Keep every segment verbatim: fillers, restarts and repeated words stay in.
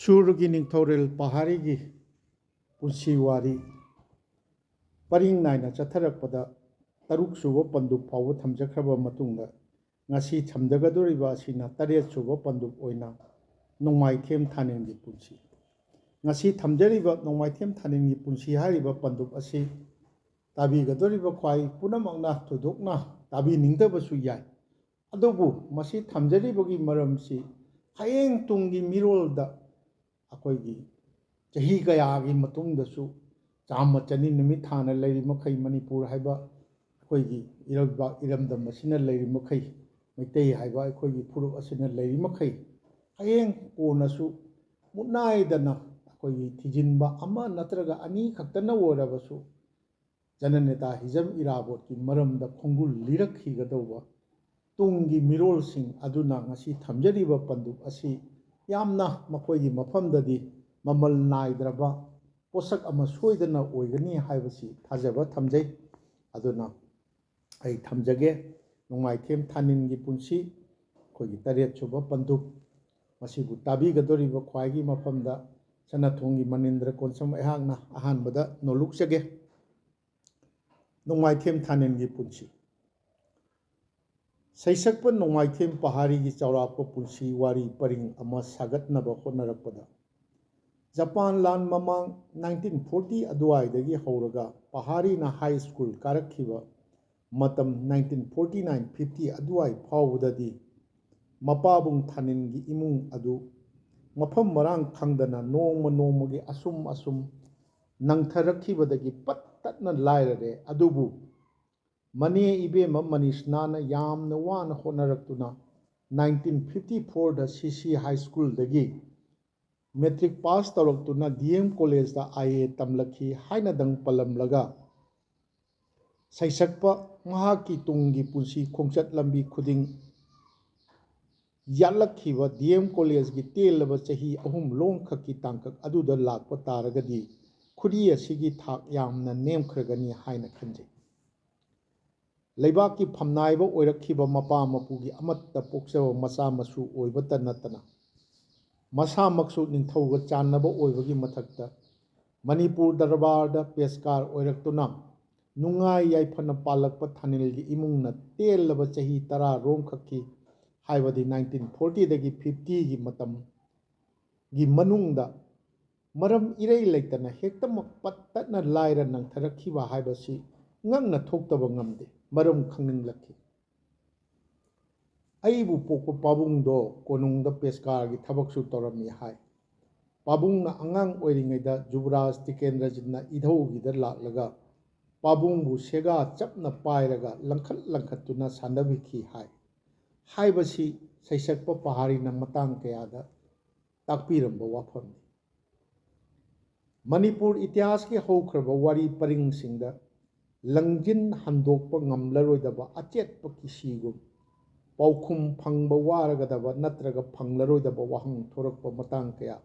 ꯁꯨꯔꯒꯤ ꯅꯤꯡꯊꯧꯔꯦꯜ ꯄꯍꯥꯔꯤꯒꯤ ꯄꯨꯟꯁꯤ ꯋꯥꯔꯤ ꯄꯔꯤꯡ ꯅꯥꯏꯅ ꯆꯠꯊꯔꯛꯄꯗ, ꯇꯔꯨꯛ ꯁꯨꯕ ꯄꯟꯗꯨꯞ ꯐꯥꯎꯕ ꯊꯝꯖꯈ꯭ꯔꯕ ꯃꯇꯨꯡꯗ, ꯉꯁꯤ ꯊꯝꯖꯒꯗꯧꯔꯤꯕ ꯑꯁꯤꯅ ꯇꯔꯦꯠ ꯁꯨꯕ ꯄꯟꯗꯨꯞ ꯑꯣꯏꯅ ꯅꯣꯡꯃꯥꯏꯊꯦꯝ ꯊꯥꯅꯤꯜꯒꯤ ꯄꯨꯟꯁꯤ꯫ ꯉꯁꯤ ꯊꯝꯖꯔꯤꯕ ꯅꯣꯡꯃꯥꯏꯊꯦꯝ ꯊꯥꯅꯤꯜꯒꯤ ꯄꯨꯟꯁꯤ ꯍꯥꯏꯔꯤꯕ ꯄꯟꯗꯨꯞ ꯑꯁꯤ ꯇꯥꯕꯤꯒꯗꯧꯔꯤꯕ ꯈ꯭ꯋꯥꯏ ꯄꯨꯝꯅꯃꯛꯅ ꯊꯣꯏꯗꯣꯛꯅ ꯇꯥꯕꯤꯅꯤꯡꯗꯕꯁꯨ ꯌꯥꯏ꯫ ꯑꯗꯨꯕꯨ ꯃꯁꯤ ꯊꯝꯖꯔꯤꯕꯒꯤ ꯃꯔꯝꯁꯤ ꯍꯌꯦꯡ ꯇꯨꯡꯒꯤ ꯃꯤꯔꯣꯜꯗ ꯑꯩꯈꯣꯏꯒꯤ ꯆꯍꯤ ꯀꯌꯥꯒꯤ ꯃꯇꯨꯡꯗꯁꯨ ꯆꯥꯝꯃ ꯆꯅꯤ ꯅꯨꯃꯤꯠ ꯊꯥꯅ ꯂꯩꯔꯤ ꯃꯈꯩ, ꯃꯅꯤꯄꯨꯔ ꯍꯥꯏꯕ ꯑꯩꯈꯣꯏꯒꯤ ꯏꯔꯩꯕꯥꯛ ꯏꯔꯝꯗꯝ ꯑꯁꯤꯅ ꯂꯩꯔꯤ ꯃꯈꯩ, ꯃꯩꯇꯩ ꯍꯥꯏꯕ ꯑꯩꯈꯣꯏꯒꯤ ꯐꯨꯔꯨꯞ ꯑꯁꯤꯅ ꯂꯩꯔꯤ ꯃꯈꯩ, ꯍꯌꯦꯡ ꯀꯣꯟꯅꯁꯨ ꯃꯨꯠꯅꯥꯏꯗꯅ ꯑꯩꯈꯣꯏꯒꯤ ꯊꯤꯖꯤꯟꯕ ꯑꯃ ꯅꯠꯇ꯭ꯔꯒ ꯑꯅꯤ ꯈꯛꯇꯅ ꯑꯣꯏꯔꯕꯁꯨ, ꯖꯅꯅꯦꯇꯥ ꯍꯤꯖꯝ ꯏꯔꯥꯕꯣꯠꯀꯤ ꯃꯔꯝꯗ ꯈꯣꯡꯒꯨꯜ ꯂꯤꯔꯛꯈꯤꯒꯗꯧꯕ ꯇꯨꯡꯒꯤ ꯃꯤꯔꯣꯜꯁꯤꯡ ꯑꯗꯨꯅ ꯉꯁꯤ ꯊꯝꯖꯔꯤꯕ ꯄꯟꯗꯨꯞ ꯑꯁꯤ ꯌꯥꯝꯅ ꯃꯈꯣꯏꯒꯤ ꯃꯐꯝꯗꯗꯤ ꯃꯃꯜ ꯅꯥꯏꯗ꯭ꯔꯕ ꯄꯣꯠꯁꯛ ꯑꯃ ꯁꯣꯏꯗꯅ ꯑꯣꯏꯒꯅꯤ ꯍꯥꯏꯕꯁꯤ ꯊꯥꯖꯕ ꯊꯝꯖꯩ꯫ ꯑꯗꯨꯅ ꯑꯩ ꯊꯝꯖꯒꯦ꯫ ꯅꯣꯡꯃꯥꯏꯊꯦꯝ ꯊꯥꯅꯤꯜꯒꯤ ꯄꯨꯟꯁꯤ, ꯑꯩꯈꯣꯏꯒꯤ ꯇꯔꯦꯠ ꯁꯨꯕ ꯄꯟꯗꯨꯞ, ꯃꯁꯤꯕꯨ ꯇꯥꯕꯤꯒꯗꯧꯔꯤꯕ ꯈ꯭ꯋꯥꯏꯒꯤ ꯃꯐꯝꯗ ꯁꯅꯥꯊꯣꯡꯒꯤ ꯃꯅꯤꯟꯗ꯭ꯔ ꯀꯣꯟꯁꯝ ꯑꯩꯍꯥꯛꯅ ꯑꯍꯥꯟꯕꯗ ꯅꯣꯜꯂꯨꯛꯆꯒꯦ꯫ ꯅꯣꯡꯃꯥꯏꯊꯦꯝ ꯊꯥꯅꯤꯜꯒꯤ ꯄꯨꯟꯁꯤ꯫ ꯁꯩꯁꯛꯄ ꯅꯣꯡꯃꯥꯏꯊꯦꯝ ꯄꯍꯥꯔꯤꯒꯤ ꯆꯥꯎꯔꯥꯛꯄ ꯄꯨꯟꯁꯤ ꯋꯥꯔꯤ ꯄꯔꯤꯡ ꯑꯃ ꯁꯥꯒꯠꯅꯕ ꯍꯣꯠꯅꯔꯛꯄꯗ, ꯖꯄꯥꯟ ꯂꯥꯟ ꯃꯃꯥꯡ ꯅꯥꯏꯟꯇꯤꯟ ꯐꯣꯔꯇꯤ ꯑꯗꯨꯋꯥꯏꯗꯒꯤ ꯍꯧꯔꯒ ꯄꯍꯥꯔꯤꯅ ꯍꯥꯏ ꯁ꯭ꯀꯨꯜ ꯀꯥꯔꯛꯈꯤꯕ ꯃꯇꯝ ꯅꯥꯏꯟꯇꯤꯟ ꯐꯣꯔꯇꯤ ꯅꯥꯏꯟ ꯐꯤꯐꯇꯤ ꯑꯗꯨꯋꯥꯏ ꯐꯥꯎꯕꯗꯗꯤ ꯃꯄꯥꯕꯨꯡ ꯊꯥꯅꯤꯜꯒꯤ ꯏꯃꯨꯡ ꯑꯗꯨ ꯃꯐꯝ ꯃꯔꯥꯡ ꯈꯪꯗꯅ ꯅꯣꯡꯃ ꯅꯣꯡꯃꯒꯤ ꯑꯁꯨꯝ ꯑꯁꯨꯝ ꯅꯪꯊꯔꯛꯈꯤꯕꯗꯒꯤ ꯄꯠ ꯇꯠꯅ ꯂꯥꯏꯔꯔꯦ꯫ ꯑꯗꯨꯕꯨ ꯃꯅꯦ ꯏꯕꯦꯝꯃ ꯃꯅꯤꯁꯅꯥꯅ ꯌꯥꯝꯅ ꯋꯥꯅ ꯍꯣꯠꯅꯔꯛꯇꯨꯅ ꯅꯥꯏꯟꯇꯤꯟ ꯐꯤꯐꯇꯤ ꯐꯣꯔꯗ ꯁꯤ ꯁꯤ ꯍꯥꯏ ꯁ꯭ꯀꯨꯜꯗꯒꯤ ꯃꯦꯇ꯭ꯔꯤꯛ ꯄꯥꯁ ꯇꯧꯔꯛꯇꯨꯅ ꯗꯤ ꯑꯦꯝ ꯀꯣꯂꯦꯖꯇ ꯑꯥꯏ ꯑꯦ ꯇꯝꯂꯛꯈꯤ ꯍꯥꯏꯅꯗꯪ ꯄꯜꯂꯝꯂꯒ, ꯁꯩꯁꯛꯄ ꯃꯍꯥꯛꯀꯤ ꯇꯨꯡꯒꯤ ꯄꯨꯟꯁꯤ ꯈꯣꯡꯆꯠ ꯂꯝꯕꯤ ꯈꯨꯗꯤꯡ ꯌꯥꯠꯂꯛꯈꯤꯕ ꯗꯤ ꯑꯦꯝ ꯀꯣꯂꯦꯖꯀꯤ ꯇꯦꯜꯂꯕ ꯆꯍꯤ ꯑꯍꯨꯝ ꯂꯣꯝꯈꯛꯀꯤ ꯇꯥꯡꯀꯛ ꯑꯗꯨꯗ ꯂꯥꯛꯄ ꯇꯥꯔꯒꯗꯤ ꯈꯨꯗꯤ ꯑꯁꯤꯒꯤ ꯊꯥꯛ ꯌꯥꯝꯅ ꯅꯦꯝꯈ꯭ꯔꯒꯅꯤ ꯍꯥꯏꯅ ꯈꯟꯖꯩ꯫ ꯂꯩꯕꯥꯛꯀꯤ ꯐꯝꯅꯥꯏꯕ ꯑꯣꯏꯔꯛꯈꯤꯕ ꯃꯄꯥ ꯃꯄꯨꯒꯤ ꯑꯃꯠꯇ ꯄꯣꯛꯆꯕ ꯃꯆꯥ ꯃꯁꯨ ꯑꯣꯏꯕꯇ ꯅꯠꯇꯅ, ꯃꯁꯥꯃꯛꯁꯨ ꯅꯤꯡꯊꯧꯒ ꯆꯥꯟꯅꯕ ꯑꯣꯏꯕꯒꯤ ꯃꯊꯛꯇ ꯃꯅꯤꯄꯨꯔ ꯗꯔꯕꯥꯔꯗ ꯄꯦꯁꯀꯥꯔ ꯑꯣꯏꯔꯛꯇꯨꯅ ꯅꯨꯡꯉꯥꯏ ꯌꯥꯏꯐꯅ ꯄꯥꯜꯂꯛꯄ ꯊꯥꯅꯤꯜꯒꯤ ꯏꯃꯨꯡꯅ ꯇꯦꯜꯂꯕ ꯆꯍꯤ ꯇꯔꯥ ꯔꯣꯝꯈꯛꯀꯤ, ꯍꯥꯏꯕꯗꯤ ꯅꯥꯏꯟꯇꯤꯟ ꯐꯣꯔꯇꯤꯗꯒꯤ ꯐꯤꯐꯇꯤꯒꯤ ꯃꯇꯝꯒꯤ ꯃꯅꯨꯡꯗ ꯃꯔꯝ ꯏꯔꯩ ꯂꯩꯇꯅ ꯍꯦꯛꯇꯃꯛ ꯄꯠꯇꯠꯅ ꯂꯥꯏꯔ ꯅꯪꯊꯔꯛꯈꯤꯕ ꯍꯥꯏꯕꯁꯤ ꯉꯛꯅ ꯊꯣꯛꯇꯕ ꯉꯝꯗꯦ꯫ ꯃꯔꯝ ꯈꯪꯅꯤꯡꯂꯛꯈꯤ꯫ ꯑꯩꯕꯨ ꯄꯣꯛꯄ ꯄꯥꯕꯨꯡꯗꯣ ꯀꯣꯅꯨꯡꯗ ꯄꯦꯁꯀꯥꯔꯒꯤ ꯊꯕꯛꯁꯨ ꯇꯧꯔꯝꯃꯤ ꯍꯥꯏ꯫ ꯄꯥꯕꯨꯡꯅ ꯑꯉꯥꯡ ꯑꯣꯏꯔꯤꯉꯩꯗ ꯖꯨꯕꯔꯥꯖ ꯇꯤꯀꯦꯟꯗ꯭ꯔꯖꯤꯠꯅ ꯏꯙꯧꯒꯤꯗ ꯂꯥꯛꯂꯒ ꯄꯥꯕꯨꯡꯕꯨ ꯁꯦꯒꯥ ꯆꯞꯅ ꯄꯥꯏꯔꯒ ꯂꯪꯈꯠ ꯂꯪꯈꯠꯇꯨꯅ ꯁꯥꯟꯅꯕꯤꯈꯤ ꯍꯥꯏ꯫ ꯍꯥꯏꯕꯁꯤ ꯁꯩꯁꯛꯄ ꯄꯍꯥꯔꯤꯅ ꯃꯇꯥꯡ ꯀꯌꯥꯗ ꯇꯥꯛꯄꯤꯔꯝꯕ ꯋꯥꯐꯝꯅꯤ꯫ ꯃꯅꯤꯄꯨꯔ ꯏꯇꯤꯍꯥꯁꯀꯤ ꯍꯧꯈ꯭ꯔꯕ ꯋꯥꯔꯤ ꯄꯔꯤꯡꯁꯤꯡꯗ ꯂꯪꯖꯤꯟ ꯍꯟꯗꯣꯛꯄ ꯉꯝꯂꯔꯣꯏꯗꯕ ꯑꯆꯦꯠꯄ ꯀꯤꯁꯤꯒꯨꯝ, ꯄꯥꯎꯈꯨꯝ ꯐꯪꯕ ꯋꯥꯔꯒꯗꯕ ꯅꯠꯇ꯭ꯔꯒ ꯐꯪꯂꯔꯣꯏꯗꯕ ꯋꯥꯍꯪ ꯊꯣꯔꯛꯄ ꯃꯇꯥꯡ ꯀꯌꯥ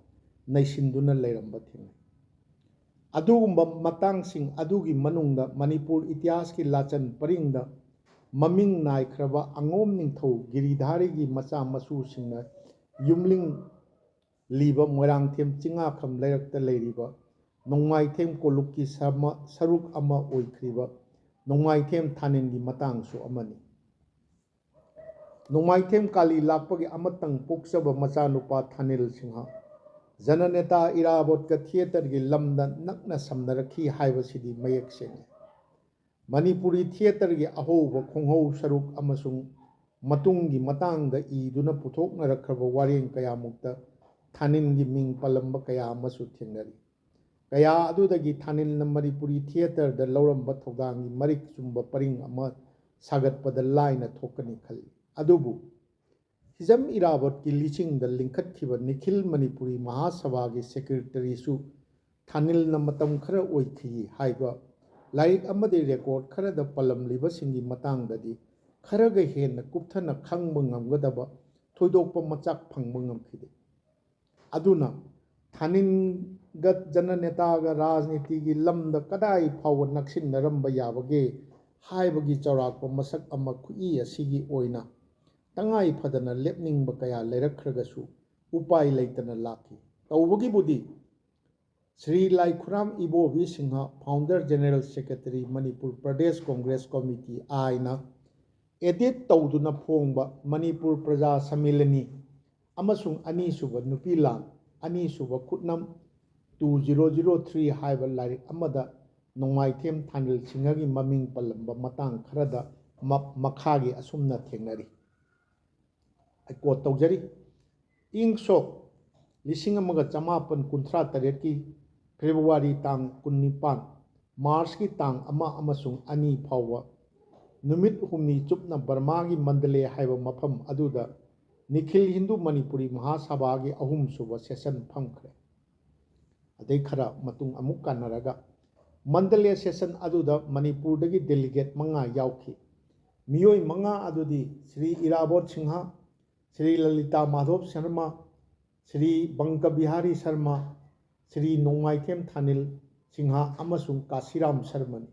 ꯅꯩꯁꯤꯟꯗꯨꯅ ꯂꯩꯔꯝꯕ ꯊꯦꯡꯅꯩ꯫ ꯑꯗꯨꯒꯨꯝꯕ ꯃꯇꯥꯡꯁꯤꯡ ꯑꯗꯨꯒꯤ ꯃꯅꯨꯡꯗ ꯃꯅꯤꯄꯨꯔ ꯏꯇꯤꯍꯥꯁꯀꯤ ꯂꯥꯆꯟ ꯄꯔꯤꯡꯗ ꯃꯃꯤꯡ ꯅꯥꯏꯈ꯭ꯔꯕ ꯑꯉꯣꯝ ꯅꯤꯡꯊꯧ ꯒꯤꯔꯤꯙꯥꯔꯤꯒꯤ ꯃꯆꯥ ꯃꯁꯨꯁꯤꯡꯅ ꯌꯨꯝꯂꯤꯡ ꯂꯤꯕ ꯃꯣꯏꯔꯥꯡꯊꯦꯝ ꯆꯤꯡꯉꯥꯈꯝ ꯂꯩꯔꯛꯇ ꯂꯩꯔꯤꯕ ꯅꯣꯡꯃꯥꯏꯊꯦꯝ ꯀꯣꯂꯨꯞꯀꯤ ꯁꯔꯃ-, ꯁꯔꯨꯛ ꯑꯃ ꯑꯣꯏꯈ꯭ꯔꯤꯕ ꯅꯣꯡꯃꯥꯏꯊꯦꯝ ꯊꯥꯅꯤꯟꯒꯤ ꯃꯇꯥꯡꯁꯨ ꯑꯃꯅꯤ꯫ ꯅꯣꯡꯃꯥꯏꯊꯦꯝ ꯀꯥꯂꯤ ꯂꯥꯛꯄꯒꯤ ꯑꯃꯇꯪ ꯄꯣꯛꯆꯕ ꯃꯆꯥꯅꯨꯄꯥ ꯊꯥꯅꯤꯜ ꯁꯤꯡꯍ ꯖꯅꯅꯦꯇꯥ ꯏꯔꯥꯕꯣꯠꯀ ꯊꯤꯌꯦꯇꯔꯒꯤ ꯂꯝꯗ ꯅꯛꯅ ꯁꯝꯅꯔꯛꯈꯤ ꯍꯥꯏꯕꯁꯤꯗꯤ ꯃꯌꯦꯛ ꯁꯦꯡꯏ꯫ ꯃꯅꯤꯄꯨꯔꯤ ꯊꯤꯌꯦꯇꯔꯒꯤ ꯑꯍꯧꯕ ꯈꯣꯡꯍꯧ ꯁꯔꯨꯛ ꯑꯃꯁꯨꯡ ꯃꯇꯨꯡꯒꯤ ꯃꯇꯥꯡꯗ ꯏꯗꯨꯅ ꯄꯨꯊꯣꯛꯅꯔꯛꯈ꯭ꯔꯕ ꯋꯥꯔꯦꯡ ꯀꯌꯥꯃꯨꯛꯇ ꯊꯥꯅꯤꯟꯒꯤ ꯃꯤꯡ ꯄꯜꯂꯝꯕ ꯀꯌꯥ ꯑꯃꯁꯨ ꯊꯦꯡꯅꯔꯤ꯫ ꯀꯌꯥ ꯑꯗꯨꯗꯒꯤ ꯊꯥꯅꯤꯜꯅ ꯃꯅꯤꯄꯨꯔꯤ ꯊꯤꯌꯦꯇꯔꯗ ꯂꯧꯔꯝꯕ ꯊꯧꯗꯥꯡꯒꯤ ꯃꯔꯤꯛ ꯆꯨꯝꯕ ꯄꯔꯤꯡ ꯑꯃ ꯁꯥꯒꯠꯄꯗ ꯂꯥꯏꯅ ꯊꯣꯛꯀꯅꯤ ꯈꯜꯂꯤ꯫ ꯑꯗꯨꯕꯨ ꯍꯤꯖꯝ ꯏꯔꯥꯕꯣꯠꯀꯤ ꯂꯤꯆꯤꯡꯗ ꯂꯤꯡꯈꯠꯈꯤꯕ ꯅꯤꯈꯤꯜ ꯃꯅꯤꯄꯨꯔꯤ ꯃꯍꯥꯁꯚꯥꯒꯤ ꯁꯦꯀ꯭ꯔꯦꯇꯔꯤꯁꯨ ꯊꯥꯅꯤꯜꯅ ꯃꯇꯝ ꯈꯔ ꯑꯣꯏꯈꯤ ꯍꯥꯏꯕ ꯂꯥꯏꯔꯤꯛ ꯑꯃꯗꯤ ꯔꯦꯀꯣꯔꯗ ꯈꯔꯗ ꯄꯜꯂꯝꯂꯤꯕꯁꯤꯡꯒꯤ ꯃꯇꯥꯡꯗꯗꯤ ꯈꯔꯒ ꯍꯦꯟꯅ ꯀꯨꯞꯊꯅ ꯈꯪꯕ ꯉꯝꯒꯗꯕ ꯊꯣꯏꯗꯣꯛꯄ ꯃꯆꯥꯛ ꯐꯪꯕ ꯉꯝꯈꯤꯗꯦ꯫ ꯑꯗꯨꯅ ꯊꯥꯅꯤꯟꯒ ꯖꯅꯅꯦꯇꯥꯒ ꯔꯥꯖꯅꯤꯇꯤꯒꯤ ꯂꯝꯗ ꯀꯗꯥꯏ ꯐꯥꯎꯕ ꯅꯛꯁꯤꯟꯅꯔꯝꯕ ꯌꯥꯕꯒꯦ ꯍꯥꯏꯕꯒꯤ ꯆꯥꯎꯔꯥꯛꯄ ꯃꯁꯛ ꯑꯃ ꯈꯨꯠꯏ ꯑꯁꯤꯒꯤ ꯑꯣꯏꯅ ꯇꯉꯥꯏ ꯐꯗꯅ ꯂꯦꯞꯅꯤꯡꯕ ꯀꯌꯥ ꯂꯩꯔꯛꯈ꯭ꯔꯒꯁꯨ, ꯎꯄꯥꯏ ꯂꯩꯇꯅ ꯂꯥꯛꯈꯤ꯫ ꯇꯧꯕꯒꯤꯕꯨꯗꯤ ꯁ꯭ꯔꯤ ꯂꯥꯏꯈꯨꯔꯥꯝ ꯏꯕꯣꯕꯤ Singh, Founder General Secretary, Manipur Pradesh Congress Committee, ꯑꯥꯏꯅ edit ꯇꯧꯗꯨꯅ ꯐꯣꯡꯕ ꯃꯅꯤꯄꯨꯔ ꯄ꯭ꯔꯖꯥ ꯁꯝꯃꯦꯂꯅꯤ ꯑꯃꯁꯨꯡ ꯑꯅꯤꯁꯨꯕ ꯅꯨꯄꯤ ꯂꯥꯟ, ꯑꯅꯤꯁꯨꯕ ꯈꯨꯠꯅꯝ two zero zero three ꯍꯥꯏꯕ ꯂꯥꯏꯔꯤꯛ ꯑꯃꯗ ꯅꯣꯡꯃꯥꯏꯊꯦꯝ ꯊꯥꯅꯤꯜ ꯁꯤꯡꯍꯒꯤ ꯃꯃꯤꯡ ꯄꯜꯂꯝꯕ ꯃꯇꯥꯡ ꯈꯔꯗ ꯃ-, ꯃꯈꯥꯒꯤ ꯑꯁꯨꯝꯅ ꯊꯦꯡꯅꯔꯤ꯫ ꯑꯩ quote ꯇꯧꯖꯔꯤ꯫ ꯏꯪ ꯁꯣꯛ ꯂꯤꯁꯤꯡ ꯑꯃꯒ ꯆꯃꯥꯄꯟ ꯀꯨꯟꯊ꯭ꯔꯥ ꯇꯔꯦꯠꯀꯤ ꯐꯦꯕ꯭ꯔꯨꯋꯥꯔꯤ ꯇꯥꯡ ꯀꯨꯟꯅꯤꯄꯥꯟ, ꯃꯥꯔꯆꯀꯤ ꯇꯥꯡ ꯑꯃ ꯑꯃꯁꯨꯡ ꯑꯅꯤ ꯐꯥꯎꯕ ꯅꯨꯃꯤꯠ ꯍꯨꯝꯅꯤ ꯆꯨꯞꯅ ꯕꯔꯃꯥꯒꯤ ꯃꯟꯗꯂꯦ ꯍꯥꯏꯕ ꯃꯐꯝ ꯑꯗꯨꯗ ꯅꯤꯈꯤꯜ ꯍꯤꯟꯗꯨ ꯃꯅꯤꯄꯨꯔꯤ ꯃꯍꯥꯁꯚꯥꯒꯤ ꯑꯍꯨꯝꯁꯨꯕ session ꯐꯝꯈ꯭ꯔꯦ꯫ ꯑꯗꯩ ꯈꯔ ꯃꯇꯨꯡ ꯑꯃꯨꯛ ꯀꯥꯟꯅꯔꯒ ꯃꯟꯗꯂꯦ session ꯑꯗꯨꯗ ꯃꯅꯤꯄꯨꯔꯗꯒꯤ delegate ꯃꯉꯥ ꯌꯥꯎꯈꯤ꯫ ꯃꯤꯑꯣꯏ ꯃꯉꯥ ꯑꯗꯨꯗꯤ ꯁ꯭ꯔꯤ ꯏꯔꯥꯕꯣꯠ ꯁꯤꯡꯍ, ꯁ꯭ꯔꯤ ꯂꯂꯤꯇꯥ ꯃꯥꯙꯣꯞ ꯁꯔꯃ, ꯁ꯭ꯔꯤ ꯕꯪꯀ ꯕꯤꯍꯥꯔꯤ ꯁꯔꯃ, ꯁ꯭ꯔꯤ ꯅꯣꯡꯃꯥꯏꯊꯦꯝ ꯊꯥꯅꯤꯜ ꯁꯤꯡꯍ ꯑꯃꯁꯨꯡ ꯀꯥꯁꯤꯔꯥꯝ ꯁꯔꯃꯅꯤ꯫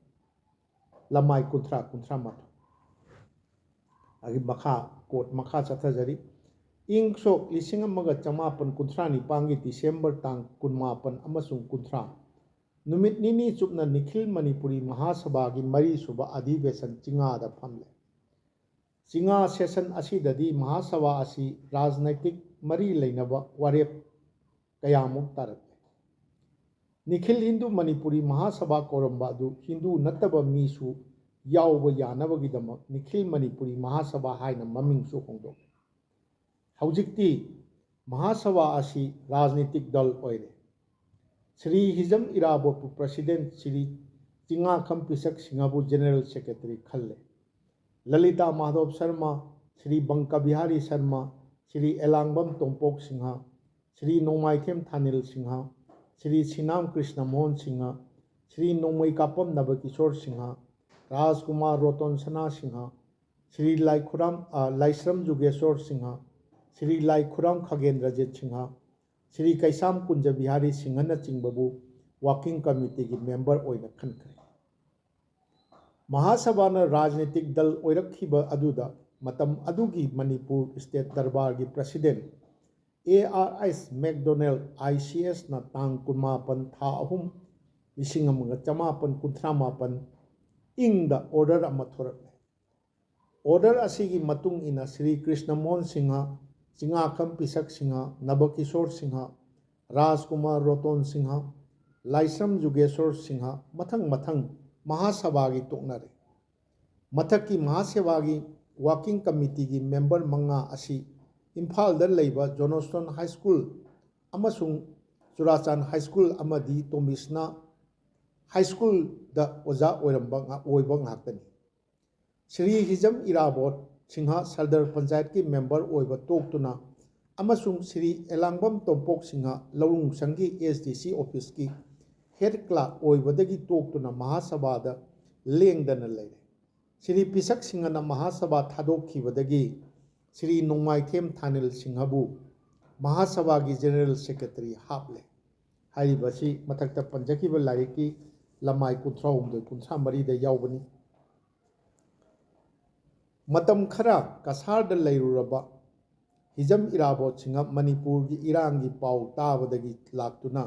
ꯂꯃꯥꯏ ꯀꯨꯟꯊ꯭ꯔꯥ, ꯀꯨꯟꯊ꯭ꯔꯥ ꯃꯥꯊꯣꯏ꯫ ꯑꯗꯒꯤ ꯃꯈꯥ, quote ꯃꯈꯥ ꯆꯠꯊꯖꯔꯤ꯫ ꯏꯪ ꯁꯣꯛ ꯂꯤꯁꯤꯡ ꯑꯃꯒ ꯆꯃꯥꯄꯟ ꯀꯨꯟꯊ꯭ꯔꯥ ꯅꯤꯄꯥꯟꯒꯤ ꯗꯤꯁꯦꯝꯕꯔ ꯇꯥꯡ ꯀꯨꯟꯃꯥꯄꯟ ꯑꯃꯁꯨꯡ ꯀꯨꯟꯊ꯭ꯔꯥ, ꯅꯨꯃꯤꯠ ꯅꯤꯅꯤ ꯆꯨꯞꯅ ꯅꯤꯈꯤꯜ ꯃꯅꯤꯄꯨꯔꯤ ꯃꯍꯥꯁꯚꯥꯒꯤ ꯃꯔꯤꯁꯨꯕ ꯑꯙꯤꯕꯦꯁꯟ ꯆꯤꯡꯉꯥꯗ ꯐꯝꯂꯦ꯫ ꯆꯤꯡꯉꯥ session ꯑꯁꯤꯗꯗꯤ ꯃꯍꯥꯁꯚꯥ ꯑꯁꯤ ꯔꯥꯖꯅꯩꯇꯤꯛ ꯃꯔꯤ ꯂꯩꯅꯕ ꯋꯥꯔꯦꯞ ꯀꯌꯥꯃꯨꯛ ꯇꯥꯔꯛꯂꯦ꯫ ꯅꯤꯈꯤꯜ ꯍꯤꯟꯗꯨ ꯃꯅꯤꯄꯨꯔꯤ ꯃꯍꯥꯁꯚꯥ ꯀꯧꯔꯝꯕ ꯑꯗꯨ ꯍꯤꯟꯗꯨ ꯅꯠꯇꯕ ꯃꯤꯁꯨ ꯌꯥꯎꯕ ꯌꯥꯅꯕꯒꯤꯗꯃꯛ ꯅꯤꯈꯤꯜ ꯃꯅꯤꯄꯨꯔꯤ ꯃꯍꯥꯁꯚꯥ ꯍꯥꯏꯅ ꯃꯃꯤꯡꯁꯨ ꯍꯣꯡꯗꯣꯛꯂꯦ꯫ ꯍꯧꯖꯤꯛꯇꯤ ꯃꯍꯥꯁꯚꯥ ꯑꯁꯤ ꯔꯥꯖꯅꯤꯇꯤꯛ ꯗꯜ ꯑꯣꯏꯔꯦ꯫ ꯁ꯭ꯔꯤ ꯍꯤꯖꯝ ꯏꯔꯥꯕꯣꯠꯄꯨ president, ꯁ꯭ꯔꯤ ꯆꯤꯡꯉꯥꯈꯝ ꯄꯤꯁꯛ ꯁꯤꯡꯍꯕꯨ general secretary ꯈꯜꯂꯦ꯫ ꯂꯂꯤꯇꯥ ꯃꯥꯙꯣꯞ ꯁꯔꯃ, ꯁ꯭ꯔꯤ ꯕꯪꯀ ꯕꯤꯍꯥꯔꯤ ꯁꯔꯃ, ꯁ꯭ꯔꯤ ꯑꯦꯂꯥꯡꯕꯝ ꯇꯣꯝꯄꯣꯛ ꯁꯤꯡꯍ, ꯁ꯭ꯔꯤ ꯅꯣꯡꯃꯥꯏꯊꯦꯝ ꯊꯥꯅꯤꯜ ꯁꯤꯡꯍ, ꯁ꯭ꯔꯤ ꯁꯤꯅꯥꯝ ꯀ꯭ꯔꯤꯁꯅ ꯃꯣꯍꯟ ꯁꯤꯡꯍ, ꯁ꯭ꯔꯤ ꯅꯣꯡꯃꯩ ꯀꯥꯄꯝ ꯅꯕꯀꯤꯁꯣꯔ ꯁꯤꯡꯍ, ꯔꯥꯖꯀꯨꯃꯥꯔ ꯔꯣꯇꯣꯟ ꯁꯅꯥ ꯁꯤꯡꯍ, ꯁ꯭ꯔꯤ ꯂꯥꯏꯈꯨꯔꯥꯝ, ꯑ, ꯂꯥꯏꯁ꯭ꯔꯝ ꯖꯨꯒꯦꯁꯣꯔ ꯁꯤꯡꯍ, ꯁ꯭ꯔꯤ ꯂꯥꯏꯈꯨꯔꯥꯝ ꯈꯒꯦꯟꯗ꯭ꯔꯖꯤꯠ ꯁꯤꯡꯍ, ꯁ꯭ꯔꯤ ꯀꯩꯁꯥꯝ ꯀꯨꯟꯖ ꯕꯤꯍꯥꯔꯤ ꯁꯤꯡꯍꯅꯆꯤꯡꯕꯕꯨ working committeeꯒꯤ member ꯑꯣꯏꯅ ꯈꯟꯈ꯭ꯔꯦ꯫ ꯃꯍꯥꯁꯚꯥꯅ ꯔꯥꯖꯅꯤꯇꯤꯛ ꯗꯜ ꯑꯣꯏꯔꯛꯈꯤꯕ ꯑꯗꯨꯗ ꯃꯇꯝ ꯑꯗꯨꯒꯤ ꯃꯅꯤꯄꯨꯔ state ꯗꯔꯕꯥꯔꯒꯤ president A R H McDonell I C ꯑꯦꯁꯅ ꯇꯥꯡ ꯀꯨꯟꯃꯥꯄꯟ ꯊꯥ ꯑꯍꯨꯝ ꯂꯤꯁꯤꯡ ꯑꯃꯒ ꯆꯃꯥꯄꯟ ꯀꯨꯟꯊ꯭ꯔꯥ ꯃꯥꯄꯟ ꯏꯪꯗ ꯑꯣꯔꯗꯔ ꯑꯃ ꯊꯣꯔꯛꯂꯦ꯫ ꯑꯣꯔꯗꯔ ꯑꯁꯤꯒꯤ ꯃꯇꯨꯡ ꯏꯟꯅ ꯁ꯭ꯔꯤ ꯀ꯭ꯔꯤꯁꯅ ꯃꯣꯍꯟ ꯁꯤꯡꯍ, ꯆꯤꯡꯉꯥꯈꯝ ꯄꯤꯁꯛ ꯁꯤꯡꯍ, ꯅꯕꯀꯤꯁꯣꯔ ꯁꯤꯡꯍ, ꯔꯥꯖꯀꯨꯃꯥꯔ ꯔꯣꯇꯣꯟ ꯁꯤꯡꯍ, ꯂꯥꯏꯁ꯭ꯔꯝ ꯖꯨꯒꯦꯁꯣꯔ ꯁꯤꯡꯍ ꯃꯊꯪ ꯃꯊꯪ ꯃꯍꯥꯁꯚꯥꯒꯤ ꯇꯣꯛꯅꯔꯦ꯫ ꯃꯊꯛꯀꯤ ꯃꯍꯥꯁꯦꯕꯥꯒꯤ ꯋꯥꯔꯀꯤꯡ ꯀꯃꯤꯇꯤꯒꯤ ꯃꯦꯝꯕꯔ ꯃꯉꯥ ꯑꯁꯤ ꯏꯝꯐꯥꯜꯗ ꯂꯩꯕ ꯖꯣꯅꯣꯁꯇꯣꯟ ꯍꯥꯏ ꯁ꯭ꯀꯨꯜ ꯑꯃꯁꯨꯡ ꯆꯨꯔꯥꯆꯥꯟ ꯍꯥꯏ ꯁ꯭ꯀꯨꯜ ꯑꯃꯗꯤ ꯇꯣꯝꯕꯤꯁꯅꯥ ꯍꯥꯏ ꯁ꯭ꯀꯨꯜꯗ ꯑꯣꯖꯥ ꯑꯣꯏꯔꯝꯕ ꯉꯥ-, ꯑꯣꯏꯕ ꯉꯥꯛꯇꯅꯤ꯫ ꯁ꯭ꯔꯤ ꯍꯤꯖꯝ ꯏꯔꯥꯕꯣꯠ ꯁꯤꯡꯍ ꯁꯔꯗꯔ ꯄꯟꯆꯥꯌꯠꯀꯤ ꯃꯦꯝꯕꯔ ꯑꯣꯏꯕ ꯇꯣꯛꯇꯨꯅ ꯑꯃꯁꯨꯡ ꯁ꯭ꯔꯤ ꯑꯦꯂꯥꯡꯕꯝ ꯇꯣꯝꯄꯣꯛ ꯁꯤꯡꯍ ꯂꯧꯎꯅꯨ ꯁꯪꯒꯤ ꯑꯦꯁ ꯗꯤ ꯁꯤ ꯑꯣꯐꯤꯁꯀꯤ ꯍꯦꯗ ꯀ꯭ꯂꯥꯔꯛ ꯑꯣꯏꯕꯗꯒꯤ ꯇꯣꯛꯇꯨꯅ ꯃꯍꯥꯁꯚꯥꯗ ꯂꯦꯡꯗꯅ ꯂꯩꯔꯦ꯫ ꯁ꯭ꯔꯤ ꯄꯤꯁꯛ ꯁꯤꯡꯍꯅ ꯃꯍꯥꯁꯚꯥ ꯊꯥꯗꯣꯛꯈꯤꯕꯗꯒꯤ ꯁ꯭ꯔꯤ ꯅꯣꯡꯃꯥꯏꯊꯦꯝ ꯊꯥꯅꯤꯜ ꯁꯤꯡꯍꯕꯨ ꯃꯍꯥꯁꯚꯥꯒꯤ ꯖꯦꯅꯔꯦꯜ ꯁꯦꯀ꯭ꯔꯦꯇꯔꯤ ꯍꯥꯞꯂꯦ꯫ ꯍꯥꯏꯔꯤꯕ ꯑꯁꯤ ꯃꯊꯛꯇ ꯄꯟꯖꯈꯤꯕ ꯂꯥꯏꯔꯤꯛꯀꯤ ꯂꯃꯥꯏ ꯀꯨꯟꯊ꯭ꯔꯥꯍꯨꯝꯗꯣꯏ, ꯀꯨꯟꯊ꯭ꯔꯥ ꯃꯔꯤꯗ ꯌꯥꯎꯕꯅꯤ꯫ ꯃꯇꯝ ꯈꯔ ꯀꯁꯥꯔꯗ ꯂꯩꯔꯨꯔꯕ ꯍꯤꯖꯝ ꯏꯔꯥꯕꯣꯠ ꯁꯤꯡꯍ ꯃꯅꯤꯄꯨꯔꯒꯤ ꯏꯔꯥꯡꯒꯤ ꯄꯥꯎ ꯇꯥꯕꯗꯒꯤ ꯂꯥꯛꯇꯨꯅ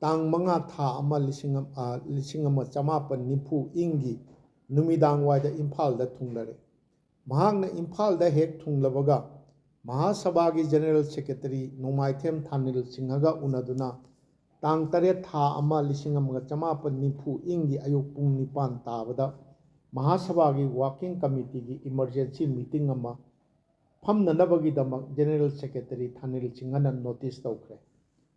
ꯇꯥꯡ ꯃꯉꯥ ꯊꯥ ꯑꯃ ꯂꯤꯁꯤꯡ ꯑꯃ, ꯑ, ꯂꯤꯁꯤꯡ ꯑꯃ ꯆꯃꯥꯄꯟ ꯅꯤꯐꯨ ꯏꯪꯒꯤ ꯅꯨꯃꯤꯗꯥꯡꯋꯥꯏꯗ ꯏꯝꯐꯥꯜꯗ ꯊꯨꯡꯂꯔꯦ꯫ ꯃꯍꯥꯛꯅ ꯏꯝꯐꯥꯜꯗ ꯍꯦꯛ ꯊꯨꯡꯂꯕꯒ ꯃꯍꯥꯁꯚꯥꯒꯤ ꯖꯦꯅꯔꯦꯜ ꯁꯦꯀ꯭ꯔꯦꯇꯔꯤ ꯅꯣꯡꯃꯥꯏꯊꯦꯝ ꯊꯥꯅꯤꯜ ꯁꯤꯡꯍꯒ ꯎꯅꯗꯨꯅ ꯇꯥꯡ ꯇꯔꯦꯠ ꯊꯥ ꯑꯃ ꯂꯤꯁꯤꯡ ꯑꯃꯒ ꯆꯃꯥꯄꯟ ꯅꯤꯐꯨ ꯏꯪꯒꯤ ꯑꯌꯨꯛ ꯄꯨꯡ ꯅꯤꯄꯥꯟ ꯇꯥꯕꯗ ꯃꯍꯥꯁꯚꯥꯒꯤ ꯋꯥꯔꯀꯤꯡ ꯀꯃꯤꯇꯤꯒꯤ ꯏꯃꯔꯖꯦꯟꯁꯤ ꯃꯤꯇꯤꯡ ꯑꯃ ꯐꯝꯅꯅꯕꯒꯤꯗꯃꯛ ꯖꯦꯅꯔꯦꯜ ꯁꯦꯀ꯭ꯔꯦꯇꯔꯤ ꯊꯥꯅꯤꯜ ꯁꯤꯡꯍꯅ ꯅꯣꯇꯤꯁ ꯇꯧꯈ꯭ꯔꯦ꯫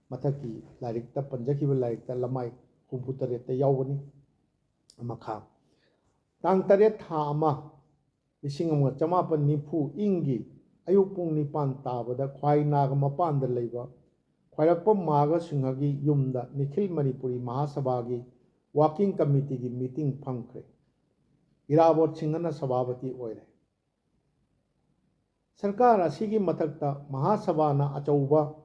ꯃꯊꯛꯀꯤ ꯂꯥꯏꯔꯤꯛꯇ ꯄꯟꯖꯈꯤꯕ ꯂꯥꯏꯔꯤꯛꯇ ꯂꯃꯥꯏ ꯍꯨꯝꯐꯨ ꯇꯔꯦꯠꯇ ꯌꯥꯎꯕꯅꯤ꯫ ꯃꯈꯥ, ꯇꯥꯡ ꯇꯔꯦꯠ ꯊꯥ ꯑꯃ ꯂꯤꯁꯤꯡ ꯑꯃꯒ ꯆꯃꯥꯄꯟ ꯅꯤꯐꯨ ꯏꯪꯒꯤ ꯑꯌꯨꯛ ꯄꯨꯡ ꯅꯤꯄꯥꯟ ꯇꯥꯕꯗ ꯈ꯭ꯋꯥꯏ ꯅꯥꯒ ꯃꯄꯥꯟꯗ ꯂꯩꯕ ꯈ꯭ꯋꯥꯏꯔꯥꯛꯄꯝ ꯃꯥꯒ ꯁꯤꯡꯍꯒꯤ ꯌꯨꯝꯗ ꯅꯤꯈꯤꯜ ꯃꯅꯤꯄꯨꯔꯤ ꯃꯍꯥꯁꯚꯥꯒꯤ ꯋꯥꯔꯀꯤꯡ ꯀꯃꯤꯇꯤꯒꯤ ꯃꯤꯇꯤꯡ ꯐꯝꯈ꯭ꯔꯦ꯫ ꯏꯔꯥꯕꯣꯠ ꯁꯤꯡꯍꯅ ꯁꯚꯥꯄꯇꯤ ꯑꯣꯏꯔꯦ꯫ ꯁꯔꯀꯥꯔ ꯑꯁꯤꯒꯤ ꯃꯊꯛꯇ ꯃꯍꯥꯁꯚꯥꯅ ꯑꯆꯧꯕ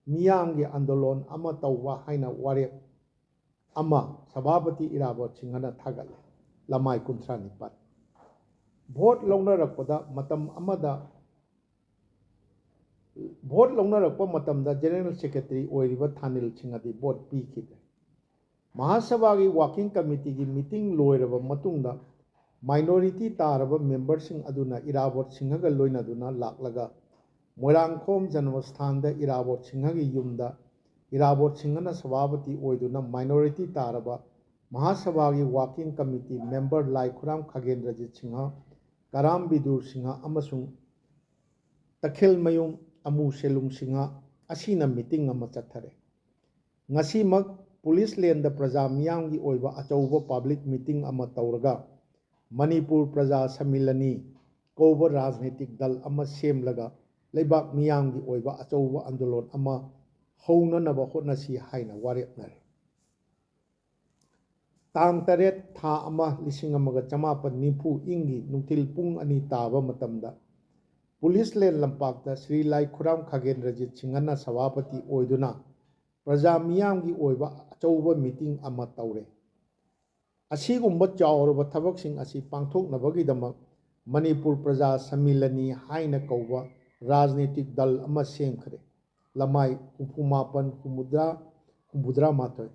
ꯃꯤꯌꯥꯝꯒꯤ ꯑꯟꯗꯣꯂꯣꯟ ꯑꯃ ꯇꯧꯕ ꯍꯥꯏꯅ ꯋꯥꯔꯦꯞ ꯑꯃ ꯁꯚꯥꯄꯇꯤ ꯏꯔꯥꯕꯣꯠ ꯁꯤꯡꯍꯅ ꯊꯥꯒꯠꯂꯦ꯫ ꯂꯃꯥꯏ ꯀꯨꯟꯊ꯭ꯔꯥ ꯅꯤꯄꯥꯟ꯫ ꯚꯣꯠ ꯂꯧꯅꯔꯛꯄꯗ ꯃꯇꯝ ꯑꯃꯗ ꯚꯣꯠ ꯂꯧꯅꯔꯛꯄ ꯃꯇꯝꯗ ꯖꯦꯅꯔꯦꯜ ꯁꯦꯀ꯭ꯔꯦꯇꯔꯤ ꯑꯣꯏꯔꯤꯕ ꯊꯥꯅꯤꯜ ꯁꯤꯡꯍꯗꯤ ꯚꯣꯠ ꯄꯤꯈꯤꯗ꯭ꯔꯦ꯫ ꯃꯍꯥꯁꯚꯥꯒꯤ ꯋꯥꯔꯀꯤꯡ ꯀꯃꯤꯇꯤꯒꯤ ꯃꯤꯇꯤꯡ ꯂꯣꯏꯔꯕ ꯃꯇꯨꯡꯗ ꯃꯥꯏꯅꯣꯔꯤꯇꯤ ꯇꯥꯔꯕ ꯃꯦꯝꯕꯔꯁꯤꯡ ꯑꯗꯨꯅ ꯏꯔꯥꯕꯣꯠ ꯁꯤꯡꯍꯒ ꯂꯣꯏꯅꯗꯨꯅ ꯂꯥꯛꯂꯒ ꯃꯣꯏꯔꯥꯡꯈꯣꯝ ꯖꯟꯃꯁꯊꯥꯟꯗ ꯏꯔꯥꯕꯣꯠ ꯁꯤꯡꯍꯒꯤ ꯌꯨꯝꯗ ꯏꯔꯥꯕꯣꯠ ꯁꯤꯡꯍꯅ ꯁꯚꯥꯄꯇꯤ ꯑꯣꯏꯗꯨꯅ ꯃꯥꯏꯅꯣꯔꯤꯇꯤ ꯇꯥꯔꯕ ꯃꯍꯥꯁꯚꯥꯒꯤ ꯋꯥꯔꯀꯤꯡ ꯀꯃꯤꯇꯤ ꯃꯦꯝꯕꯔ ꯂꯥꯏꯈꯨꯔꯥꯝ ꯈꯥꯒꯦꯟꯗ꯭ꯔꯖꯤꯠ ꯁꯤꯡꯍ, ꯀꯔꯥꯝ ꯕꯤꯗꯨꯔ ꯁꯤꯡꯍ ꯑꯃꯁꯨꯡ ꯇꯈꯦꯜꯃꯌꯨꯝ ꯑꯃꯨ ꯁꯦꯂꯨꯡ ꯁꯤꯡꯍ ꯑꯁꯤꯅ ꯃꯤꯇꯤꯡ ꯑꯃ ꯆꯠꯊꯔꯦ꯫ ꯉꯁꯤꯃꯛ ꯄꯨꯂꯤꯁ ꯂꯦꯟꯗ ꯄ꯭ꯔꯖꯥ ꯃꯤꯌꯥꯝꯒꯤ ꯑꯣꯏꯕ ꯑꯆꯧꯕ ꯄꯕ꯭ꯂꯤꯛ ꯃꯤꯇꯤꯡ ꯑꯃ ꯇꯧꯔꯒ ꯃꯅꯤꯄꯨꯔ ꯄ꯭ꯔꯖꯥ ꯁꯃꯤꯂꯅꯤ ꯀꯧꯕ ꯔꯥꯖꯅꯤꯇꯤꯛ ꯗꯜ ꯑꯃ ꯁꯦꯝꯂꯒ ꯂꯩꯕꯥꯛ ꯃꯤꯌꯥꯝꯒꯤ ꯑꯣꯏꯕ ꯑꯆꯧꯕ ꯑꯟꯗꯣꯂꯣꯟ ꯑꯃ ꯍꯧꯅꯅꯕ ꯍꯣꯠꯅꯁꯤ ꯍꯥꯏꯅ ꯋꯥꯔꯦꯞꯅꯔꯦ꯫ ꯇꯥꯡ ꯇꯔꯦꯠ, ꯊꯥ ꯑꯃ, ꯂꯤꯁꯤꯡ ꯑꯃꯒ ꯆꯃꯥꯄꯟ ꯅꯤꯐꯨ ꯏꯪꯒꯤ ꯅꯨꯡꯊꯤꯜ ꯄꯨꯡ ꯑꯅꯤ ꯇꯥꯕ ꯃꯇꯝꯗ ꯄꯨꯂꯤꯁ ꯂꯦꯟ ꯂꯝꯄꯥꯛꯇ ꯁ꯭ꯔꯤ ꯂꯥꯏ ꯈꯨꯔꯥꯝ ꯈꯥꯒꯦꯟꯗ꯭ꯔꯖꯤꯠ ꯁꯤꯡꯍꯅ ꯁꯚꯥꯄꯇꯤ ꯑꯣꯏꯗꯨꯅ ꯄ꯭ꯔꯖꯥ ꯃꯤꯌꯥꯝꯒꯤ ꯑꯣꯏꯕ ꯑꯆꯧꯕ ꯃꯤꯇꯤꯡ ꯑꯃ ꯇꯧꯔꯦ꯫ ꯑꯁꯤꯒꯨꯝꯕ ꯆꯥꯎꯔꯕ ꯊꯕꯛꯁꯤꯡ ꯑꯁꯤ ꯄꯥꯡꯊꯣꯛꯅꯕꯒꯤꯗꯃꯛ ꯃꯅꯤꯄꯨꯔ ꯄ꯭ꯔꯖꯥ ꯁꯃꯤꯂꯅꯤ ꯍꯥꯏꯅ ꯀꯧꯕ ꯔꯥꯖꯅꯤꯇꯤꯛ ꯗꯜ ꯑꯃ ꯁꯦꯝꯈ꯭ꯔꯦ꯫ ꯂꯃꯥꯏ ꯍꯨꯝꯐꯨ ꯃꯥꯄꯟ, ꯍꯨꯝꯐꯨꯇꯔꯥ, ꯍꯨꯝꯐꯨꯇꯔꯥ ꯃꯥꯊꯣꯏ,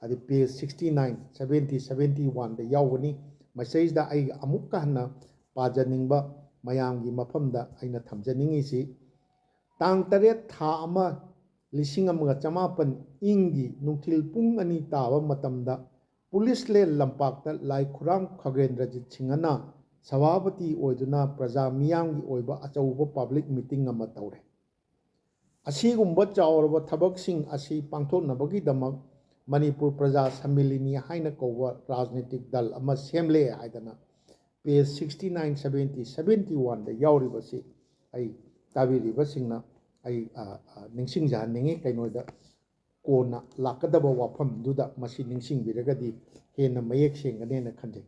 ꯍꯥꯏꯗꯤ page sixty nine, seventy, seventy one ꯗ ꯌꯥꯎꯒꯅꯤ꯫ ꯃꯁꯤꯗꯩꯁꯤꯗ ꯑꯩ ꯑꯃꯨꯛꯀ ꯍꯟꯅ ꯄꯥꯖꯅꯤꯡꯕ ꯃꯌꯥꯝꯒꯤ ꯃꯐꯝꯗ ꯑꯩꯅ ꯊꯝꯖꯅꯤꯡꯉꯤꯁꯤ, ꯇꯥꯡ ꯇꯔꯦꯠ, ꯊꯥ ꯑꯃ, ꯂꯤꯁꯤꯡ ꯑꯃꯒ ꯆꯃꯥꯄꯟ ꯏꯪꯒꯤ ꯅꯨꯡꯊꯤꯜ ꯄꯨꯡ ꯑꯅꯤ ꯇꯥꯕ ꯃꯇꯝꯗ ꯄꯨꯂꯤꯁ ꯂꯦꯟ ꯂꯝꯄꯥꯛꯇ ꯂꯥꯏ ꯈꯨꯔꯥꯝ ꯈꯒꯦꯟꯗ꯭ꯔꯖꯤꯠ ꯁꯤꯡꯍꯅ ꯁꯚꯥꯄꯇꯤ ꯑꯣꯏꯗꯨꯅ ꯄ꯭ꯔꯖꯥ ꯃꯤꯌꯥꯝꯒꯤ ꯑꯣꯏꯕ ꯑꯆꯧꯕ ꯄꯕ꯭ꯂꯤꯛ ꯃꯤꯇꯤꯡ ꯑꯃ ꯇꯧꯔꯦ꯫ ꯑꯁꯤꯒꯨꯝꯕ ꯆꯥꯎꯔꯕ ꯊꯕꯛꯁꯤꯡ ꯑꯁꯤ ꯄꯥꯡꯊꯣꯛꯅꯕꯒꯤꯗꯃꯛ ꯃꯅꯤꯄꯨꯔ ꯄ꯭ꯔꯖꯥ ꯁꯃꯤꯂꯤꯅꯤ ꯍꯥꯏꯅ ꯀꯧꯕ ꯔꯥꯖꯅꯤꯇꯤꯛ ꯗꯜ ꯑꯃ ꯁꯦꯝꯂꯦ ꯍꯥꯏꯗꯅ page sixty nine, seventy, seventy one ꯗ ꯌꯥꯎꯔꯤꯕꯁꯤ ꯑꯩ ꯇꯥꯕꯤꯔꯤꯕꯁꯤꯡꯅ ꯑꯩ, ꯑ, ꯑ, ꯅꯤꯡꯁꯤꯡꯖꯍꯟꯅꯤꯡꯉꯤ꯫ ꯀꯩꯅꯣꯗ ꯀꯣꯟꯅ ꯂꯥꯛꯀꯗꯕ ꯋꯥꯐꯝꯗꯨꯗ ꯃꯁꯤ ꯅꯤꯡꯁꯤꯡꯕꯤꯔꯒꯗꯤ ꯍꯦꯟꯅ ꯃꯌꯦꯛ ꯁꯦꯡꯒꯅꯦꯅ ꯈꯟꯖꯩ꯫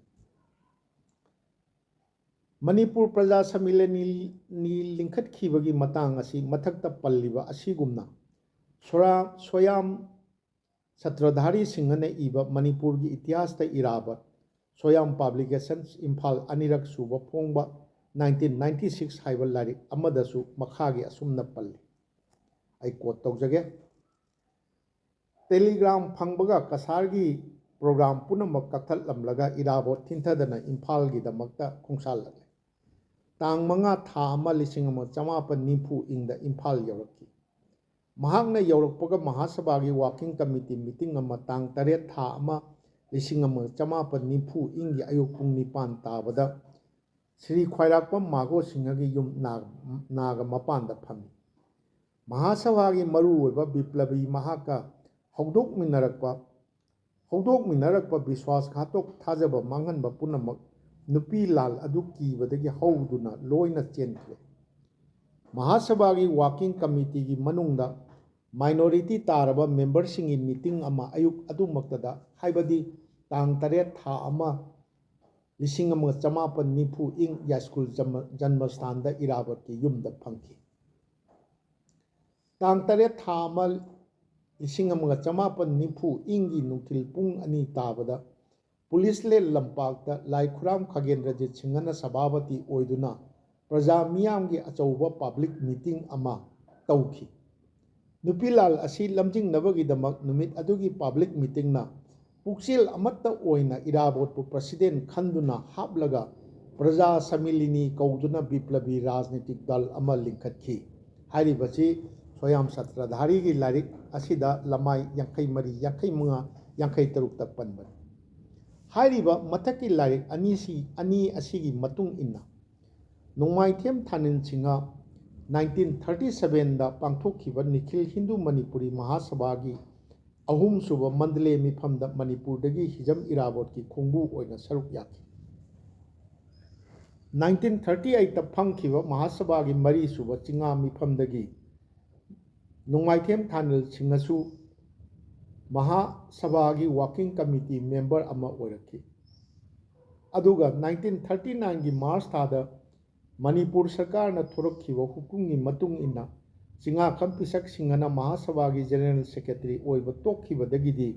ꯃꯅꯤꯄꯨꯔ ꯄ꯭ꯔꯖꯥ ꯁꯃꯤꯂꯅꯤ ꯂꯤꯡꯈꯠꯈꯤꯕꯒꯤ ꯃꯇꯥꯡ ꯑꯁꯤ ꯃꯊꯛꯇ ꯄꯜꯂꯤꯕ ꯑꯁꯤꯒꯨꯝꯅ ꯁꯣꯔꯥ-, ꯁꯣꯌꯥꯝ ꯁꯇ꯭ꯔꯙꯥꯔꯤ ꯁꯤꯡꯍꯅ ꯏꯕ ꯃꯅꯤꯄꯨꯔꯒꯤ ꯏꯇꯤꯍꯥꯁꯇ ꯏꯔꯥꯕꯠ, ꯁꯣꯌꯥꯝ ꯄꯥꯕ꯭ꯂꯤꯀꯦꯁꯟꯁ, ꯏꯝꯐꯥꯜ, ꯑꯅꯤꯔꯛ ꯁꯨꯕ ꯐꯣꯡꯕ, ꯅꯥꯏꯟꯇꯤꯟ ꯅꯥꯏꯟꯇꯤ ꯁꯤꯛꯁ ꯍꯥꯏꯕ ꯂꯥꯏꯔꯤꯛ ꯑꯃꯗꯁꯨ ꯃꯈꯥꯒꯤ ꯑꯁꯨꯝꯅ ꯄꯜꯂꯤ꯫ ꯑꯩ quote ꯇꯧꯖꯒꯦ꯫ Telegram ꯐꯪꯕꯒ ꯀꯁꯥꯔꯒꯤ program ꯄꯨꯝꯅꯃꯛ ꯀꯛꯊꯠꯂꯝꯂꯒ ꯏꯔꯥꯕꯣꯠ ꯊꯤꯟꯊꯗꯅ ꯏꯝꯐꯥꯜꯒꯤꯗꯃꯛꯇ ꯈꯣꯡꯁꯥꯜꯂꯛꯂꯦ꯫ ꯇꯥꯡ ꯃꯉꯥ ꯊꯥ ꯑꯃ ꯂꯤꯁꯤꯡ ꯑꯃ ꯆꯃꯥꯄꯟ ꯅꯤꯐꯨ ꯏꯪꯗ ꯏꯝꯐꯥꯜ ꯌꯧꯔꯛꯈꯤ꯫ ꯃꯍꯥꯛꯅ ꯌꯧꯔꯛꯄꯒ ꯃꯍꯥꯁꯚꯥꯒꯤ working committee meeting ꯑꯃ ꯇꯥꯡ ꯇꯔꯦꯠ ꯊꯥ ꯑꯃ ꯂꯤꯁꯤꯡ ꯑꯃ ꯆꯃꯥꯄꯟ ꯅꯤꯐꯨ ꯏꯪꯒꯤ ꯑꯌꯨꯛ ꯄꯨꯡ ꯅꯤꯄꯥꯟ ꯇꯥꯕꯗ ꯁ꯭ꯔꯤ ꯈ꯭ꯋꯥꯏꯔꯥꯛꯄꯝ ꯃꯥꯒꯣ ꯁꯤꯡꯍꯒꯤ ꯌꯨꯝ ꯅꯥ-, ꯅꯥꯒ ꯃꯄꯥꯟꯗ ꯐꯝꯃꯤ꯫ ꯃꯍꯥꯁꯚꯥꯒꯤ ꯃꯔꯨꯑꯣꯏꯕ ꯕꯤꯄ꯭ꯂꯕꯤ ꯃꯍꯥꯛꯀ ꯍꯧꯗꯣꯛꯃꯤꯟꯅꯔꯛꯄ, ꯍꯧꯗꯣꯛꯃꯤꯟꯅꯔꯛꯄ ꯕꯤꯁ꯭ꯋꯥꯁ ꯘꯥꯇꯣꯛ ꯊꯥꯖꯕ ꯃꯥꯡꯍꯟꯕ ꯄꯨꯝꯅꯃꯛ ꯅꯨꯄꯤ ꯂꯥꯜ ꯑꯗꯨ ꯀꯤꯕꯗꯒꯤ ꯍꯧꯗꯨꯅ ꯂꯣꯏꯅ ꯆꯦꯟꯈ꯭ꯔꯦ꯫ ꯃꯍꯥꯁꯚꯥꯒꯤ working committeeꯒꯤ ꯃꯅꯨꯡꯗ minority ꯇꯥꯔꯕ memberꯁꯤꯡꯒꯤ meeting ꯑꯃ ꯑꯌꯨꯛ ꯑꯗꯨꯃꯛꯇꯗ, ꯍꯥꯏꯕꯗꯤ ꯇꯥꯡ ꯇꯔꯦꯠ ꯊꯥ ꯑꯃ ꯂꯤꯁꯤꯡ ꯑꯃꯒ ꯆꯃꯥꯄꯟ ꯅꯤꯐꯨ ꯏꯪ ꯌꯥꯏꯁ꯭ꯀꯨꯜ ꯖꯟꯃ-, ꯖꯟꯃꯁꯊꯥꯟꯗ ꯏꯔꯥꯕꯣꯠꯀꯤ ꯌꯨꯝꯗ ꯐꯪꯈꯤ꯫ ꯇꯥꯡ ꯇꯔꯦꯠ ꯊꯥ ꯑꯃ ꯂꯤꯁꯤꯡ ꯑꯃꯒ ꯆꯃꯥꯄꯟ ꯅꯤꯐꯨ ꯏꯪꯒꯤ ꯅꯨꯡꯊꯤꯜ ꯄꯨꯡ ꯑꯅꯤ ꯇꯥꯕꯗ ꯄꯨꯂꯤꯁ ꯂꯦꯟ ꯂꯝꯄꯥꯛꯇ ꯂꯥꯏꯈꯨꯔꯥꯝ ꯈꯥꯒꯦꯟꯗ꯭ꯔꯖꯤꯠ ꯁꯤꯡꯍꯅ ꯁꯚꯥꯄꯇꯤ ꯑꯣꯏꯗꯨꯅ ꯄ꯭ꯔꯖꯥ ꯃꯤꯌꯥꯝꯒꯤ ꯑꯆꯧꯕ public meeting ꯑꯃ ꯇꯧꯈꯤ꯫ ꯅꯨꯄꯤ ꯂꯥꯜ ꯑꯁꯤ ꯂꯝꯖꯤꯡꯅꯕꯒꯤꯗꯃꯛ ꯅꯨꯃꯤꯠ ꯑꯗꯨꯒꯤ public meetingꯅ ꯄꯨꯛꯆꯦꯜ ꯑꯃꯠꯇ ꯑꯣꯏꯅ ꯏꯔꯥꯕꯣꯠꯄꯨ president ꯈꯟꯗꯨꯅ ꯍꯥꯞꯂꯒ ꯄ꯭ꯔꯖꯥ ꯁꯃꯤꯂꯤꯅꯤ ꯀꯧꯗꯨꯅ ꯕꯤꯄ꯭ꯂꯕꯤ ꯔꯥꯖꯅꯤꯇꯤꯛ ꯗꯜ ꯑꯃ ꯂꯤꯡꯈꯠꯈꯤ꯫ ꯍꯥꯏꯔꯤꯕꯁꯤ ꯁꯣꯌꯥꯝ ꯁꯇ꯭ꯔꯙꯥꯔꯤꯒꯤ ꯂꯥꯏꯔꯤꯛ ꯑꯁꯤꯗ ꯂꯃꯥꯏ ꯌꯥꯡꯈꯩ ꯃꯔꯤ, ꯌꯥꯡꯈꯩ ꯃꯉꯥ, ꯌꯥꯡꯈꯩ ꯇꯔꯨꯛꯇ ꯄꯟꯕꯅꯤ꯫ ꯍꯥꯏꯔꯤꯕ ꯃꯊꯛꯀꯤ ꯂꯥꯏꯔꯤꯛ ꯑꯅꯤꯁꯤ, ꯑꯅꯤ ꯑꯁꯤꯒꯤ ꯃꯇꯨꯡ ꯏꯟꯅ ꯅꯣꯡꯃꯥꯏꯊꯦꯝ ꯊꯥꯅꯤꯜ ꯁꯤꯡꯍ nineteen thirty sevenꯗ ꯄꯥꯡꯊꯣꯛꯈꯤꯕ ꯅꯤꯈꯤꯜ ꯍꯤꯟꯗꯨ ꯃꯅꯤꯄꯨꯔꯤ ꯃꯍꯥꯁꯚꯥꯒꯤ ꯑꯍꯨꯝꯁꯨꯕ ꯃꯟꯗꯂꯦ ꯃꯤꯐꯝꯗ ꯃꯅꯤꯄꯨꯔꯗꯒꯤ ꯍꯤꯖꯝ ꯏꯔꯥꯕꯣꯠꯀꯤ ꯈꯣꯡꯕꯨ ꯑꯣꯏꯅ ꯁꯔꯨꯛ ꯌꯥꯈꯤ꯫ Nineteen thirty eightꯇ ꯐꯝꯈꯤꯕ ꯃꯍꯥꯁꯚꯥꯒꯤ ꯃꯔꯤꯁꯨꯕ ꯆꯤꯡꯉꯥ ꯃꯤꯐꯝꯗꯒꯤ ꯅꯣꯡꯃꯥꯏꯊꯦꯝ ꯊꯥꯅꯤꯜ ꯁꯤꯡꯍꯁꯨ ꯃꯍꯥꯁꯚꯥꯒꯤ working committee member ꯑꯃ ꯑꯣꯏꯔꯛꯈꯤ꯫ ꯑꯗꯨꯒ nineteen thirty nineꯒꯤ March ꯊꯥꯗ ꯃꯅꯤꯄꯨꯔ ꯁꯔꯀꯥꯔꯅ ꯊꯣꯔꯛꯈꯤꯕ ꯍꯨꯀꯨꯝꯒꯤ ꯃꯇꯨꯡ ꯏꯟꯅ ꯆꯤꯡꯉꯥꯈꯝ ꯄꯤꯁꯛ ꯁꯤꯡꯍꯅ ꯃꯍꯥꯁꯚꯥꯒꯤ general secretary ꯑꯣꯏꯕ ꯇꯣꯛꯈꯤꯕꯗꯒꯤꯗꯤ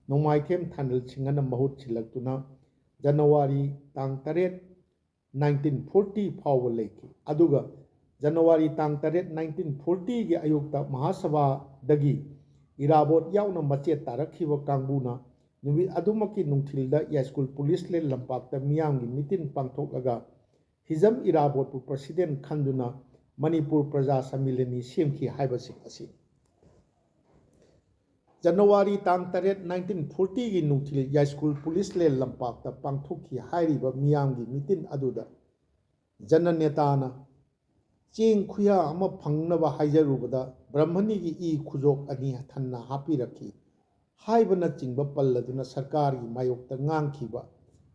ꯅꯣꯡꯃꯥꯏꯊꯦꯝ ꯊꯥꯅꯤꯜ ꯁꯤꯡꯍꯅ ꯃꯍꯨꯠ ꯁꯤꯜꯂꯛꯇꯨꯅ ꯖꯅꯋꯥꯔꯤ ꯇꯥꯡ ꯇꯔꯦꯠ, ꯅꯥꯏꯟꯇꯤꯟ ꯐꯣꯔꯇꯤ ꯐꯥꯎꯕ ꯂꯩꯈꯤ꯫ ꯑꯗꯨꯒ ꯖꯅꯋꯥꯔꯤ ꯇꯥꯡ ꯇꯔꯦꯠ, ꯅꯥꯏꯟꯇꯤꯟ ꯐꯣꯔꯇꯤꯒꯤ ꯑꯌꯨꯛꯇ ꯃꯍꯥꯁꯚꯥꯗꯒꯤ ꯏꯔꯥꯕꯣꯠ ꯌꯥꯎꯅ ꯃꯆꯦꯠ ꯇꯥꯔꯛꯈꯤꯕ ꯀꯥꯡꯕꯨꯅ ꯅꯨꯃꯤꯠ ꯑꯗꯨꯃꯛꯀꯤ ꯅꯨꯡꯊꯤꯜꯗ ꯌꯥꯏꯁ꯭ꯀꯨꯜ ꯄꯨꯂꯤꯁ ꯂꯦꯟ ꯂꯝꯄꯥꯛꯇ ꯃꯤꯌꯥꯝꯒꯤ ꯃꯤꯇꯤꯟ ꯄꯥꯡꯊꯣꯛꯂꯒ ꯍꯤꯖꯝ ꯏꯔꯥꯕꯣꯠꯄꯨ ꯄ꯭ꯔꯁꯤꯗꯦꯟ ꯈꯟꯗꯨꯅ ꯃꯅꯤꯄꯨꯔ ꯄ꯭ꯔꯖꯥ ꯁꯝꯃꯤꯂꯅꯤ ꯁꯦꯝꯈꯤ ꯍꯥꯏꯕꯁꯤꯡ ꯑꯁꯤꯅꯤ꯫ ꯖꯅꯋꯥꯔꯤ ꯇꯥꯡ ꯇꯔꯦꯠ, ꯅꯥꯏꯟꯇꯤꯟ ꯐꯣꯔꯇꯤꯒꯤ ꯅꯨꯡꯊꯤꯜ ꯌꯥꯏꯁ꯭ꯀꯨꯜ ꯄꯨꯂꯤꯁ ꯂꯦꯟ ꯂꯝꯄꯥꯛꯇ ꯄꯥꯡꯊꯣꯛꯈꯤ ꯍꯥꯏꯔꯤꯕ ꯃꯤꯌꯥꯝꯒꯤ ꯃꯤꯇꯤꯟ ꯑꯗꯨꯗ ꯖꯅꯅꯦꯇꯥꯅ ꯆꯦꯡ ꯈꯨꯌꯥ ꯑꯃ ꯐꯪꯅꯕ ꯍꯥꯏꯖꯔꯨꯕꯗ ꯕ꯭ꯔꯍꯃꯅꯤꯒꯤ ꯏ ꯈꯨꯖꯣꯛ ꯑꯅꯤ ꯊꯟꯅ ꯍꯥꯞꯄꯤꯔꯛꯈꯤ ꯍꯥꯏꯕꯅꯆꯤꯡꯕ ꯄꯜꯂꯗꯨꯅ ꯁꯔꯀꯥꯔꯒꯤ ꯃꯥꯌꯣꯛꯇ ꯉꯥꯡꯈꯤꯕ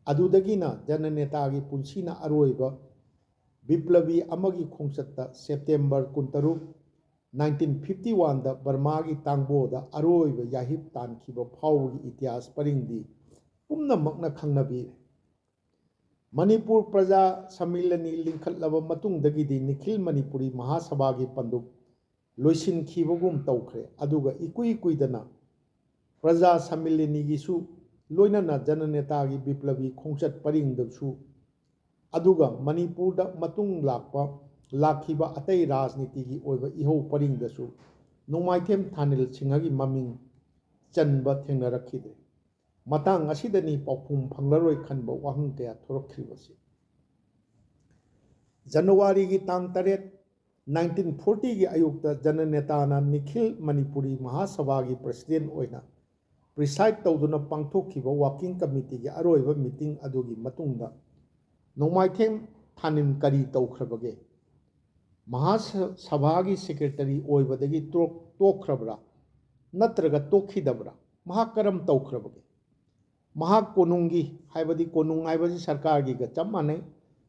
ꯑꯗꯨꯗꯒꯤꯅ ꯖꯅꯅꯦꯇꯥꯒꯤ ꯄꯨꯟꯁꯤꯅ ꯑꯔꯣꯏꯕ ꯕꯤꯄ꯭ꯂꯕꯤ ꯑꯃꯒꯤ ꯈꯣꯡꯆꯠꯇ ꯁꯦꯞꯇꯦꯝꯕꯔ ꯀꯨꯟꯇꯔꯨꯛ, ꯅꯥꯏꯟꯇꯤꯟ ꯐꯤꯐꯇꯤ ꯋꯥꯟꯗ ꯕꯔꯃꯥꯒꯤ ꯇꯥꯡꯕꯣꯗ ꯑꯔꯣꯏꯕ ꯌꯥꯍꯤꯞ ꯇꯥꯟꯈꯤꯕ ꯐꯥꯎꯕꯒꯤ ꯏꯇꯤꯍꯥꯁ ꯄꯔꯤꯡꯗꯤ ꯄꯨꯝꯅꯃꯛꯅ ꯈꯪꯅꯕꯤꯔꯦ꯫ ꯃꯅꯤꯄꯨꯔ ꯄ꯭ꯔꯖꯥ ꯁꯝꯃꯤꯂꯅꯤ ꯂꯤꯡꯈꯠꯂꯕ ꯃꯇꯨꯡꯗꯒꯤꯗꯤ ꯅꯤꯈꯤꯜ ꯃꯅꯤꯄꯨꯔꯤ ꯃꯍꯥꯁꯚꯥꯒꯤ ꯄꯟꯗꯨꯞ ꯂꯣꯏꯁꯤꯟꯈꯤꯕꯒꯨꯝ ꯇꯧꯈ꯭ꯔꯦ꯫ ꯑꯗꯨꯒ ꯏꯀꯨꯏ ꯀꯨꯏꯗꯅ ꯄ꯭ꯔꯖꯥ ꯁꯝꯃꯤꯂꯅꯤꯒꯤꯁꯨ ꯂꯣꯏꯅꯅ ꯖꯅꯅꯦꯇꯥꯒꯤ ꯕꯤꯄ꯭ꯂꯕꯤ ꯈꯣꯡꯆꯠ ꯄꯔꯤꯡꯗꯁꯨ, ꯑꯗꯨꯒ ꯃꯅꯤꯄꯨꯔꯗ ꯃꯇꯨꯡ ꯂꯥꯛꯄ, ꯂꯥꯛꯈꯤꯕ ꯑꯇꯩ ꯔꯥꯖꯅꯤꯇꯤꯒꯤ ꯑꯣꯏꯕ ꯏꯍꯧ ꯄꯔꯤꯡꯗꯁꯨ ꯅꯣꯡꯃꯥꯏꯊꯦꯝ ꯊꯥꯅꯤꯜ ꯁꯤꯡꯍꯒꯤ ꯃꯃꯤꯡ ꯆꯟꯕ ꯊꯦꯡꯅꯔꯛꯈꯤꯗꯦ꯫ ꯃꯇꯥꯡ ꯑꯁꯤꯗꯅꯤ ꯄꯥꯎꯈꯨꯝ ꯐꯪꯂꯔꯣꯏ ꯈꯟꯕ ꯋꯥꯍꯪ ꯀꯌꯥ ꯊꯣꯔꯛꯈ꯭ꯔꯤꯕꯁꯤ꯫ ꯖꯅꯋꯥꯔꯤꯒꯤ ꯇꯥꯡ ꯇꯔꯦꯠ, ꯅꯥꯏꯟꯇꯤꯟ ꯐꯣꯔꯇꯤꯒꯤ ꯑꯌꯨꯛꯇ ꯖꯅꯅꯦꯇꯥꯅ ꯅꯤꯈꯤꯜ ꯃꯅꯤꯄꯨꯔꯤ ꯃꯍꯥꯁꯚꯥꯒꯤ ꯄ꯭ꯔꯁꯤꯗꯦꯟ ꯑꯣꯏꯅ ꯄ꯭ꯔꯤꯁꯥꯏꯗ ꯇꯧꯗꯨꯅ ꯄꯥꯡꯊꯣꯛꯈꯤꯕ ꯋꯥꯔꯀꯤꯡ ꯀꯃꯤꯇꯤꯒꯤ ꯑꯔꯣꯏꯕ ꯃꯤꯇꯤꯡ ꯑꯗꯨꯒꯤ ꯃꯇꯨꯡꯗ ꯅꯣꯡꯃꯥꯏꯊꯦꯝ ꯊꯥꯅꯤꯜ ꯀꯔꯤ ꯇꯧꯈ꯭ꯔꯕꯒꯦ? ꯃꯍꯥꯁꯚꯥꯒꯤ ꯁꯦꯀ꯭ꯔꯦꯇꯔꯤ ꯑꯣꯏꯕꯗꯒꯤ ꯇꯣꯛ-, ꯇꯣꯛꯈ꯭ꯔꯕ꯭ꯔꯥ? ꯅꯠꯇ꯭ꯔꯒ ꯇꯣꯛꯈꯤꯗꯕ꯭ꯔꯥ? ꯃꯍꯥꯛ ꯀꯔꯝ ꯇꯧꯈ꯭ꯔꯕꯒꯦ? ꯃꯍꯥꯛ ꯀꯣꯅꯨꯡꯒꯤ, ꯍꯥꯏꯕꯗꯤ ꯀꯣꯅꯨꯡ ꯍꯥꯏꯕꯁꯤ ꯁꯔꯀꯥꯔꯒꯤꯒ ꯆꯞ ꯃꯥꯟꯅꯩ,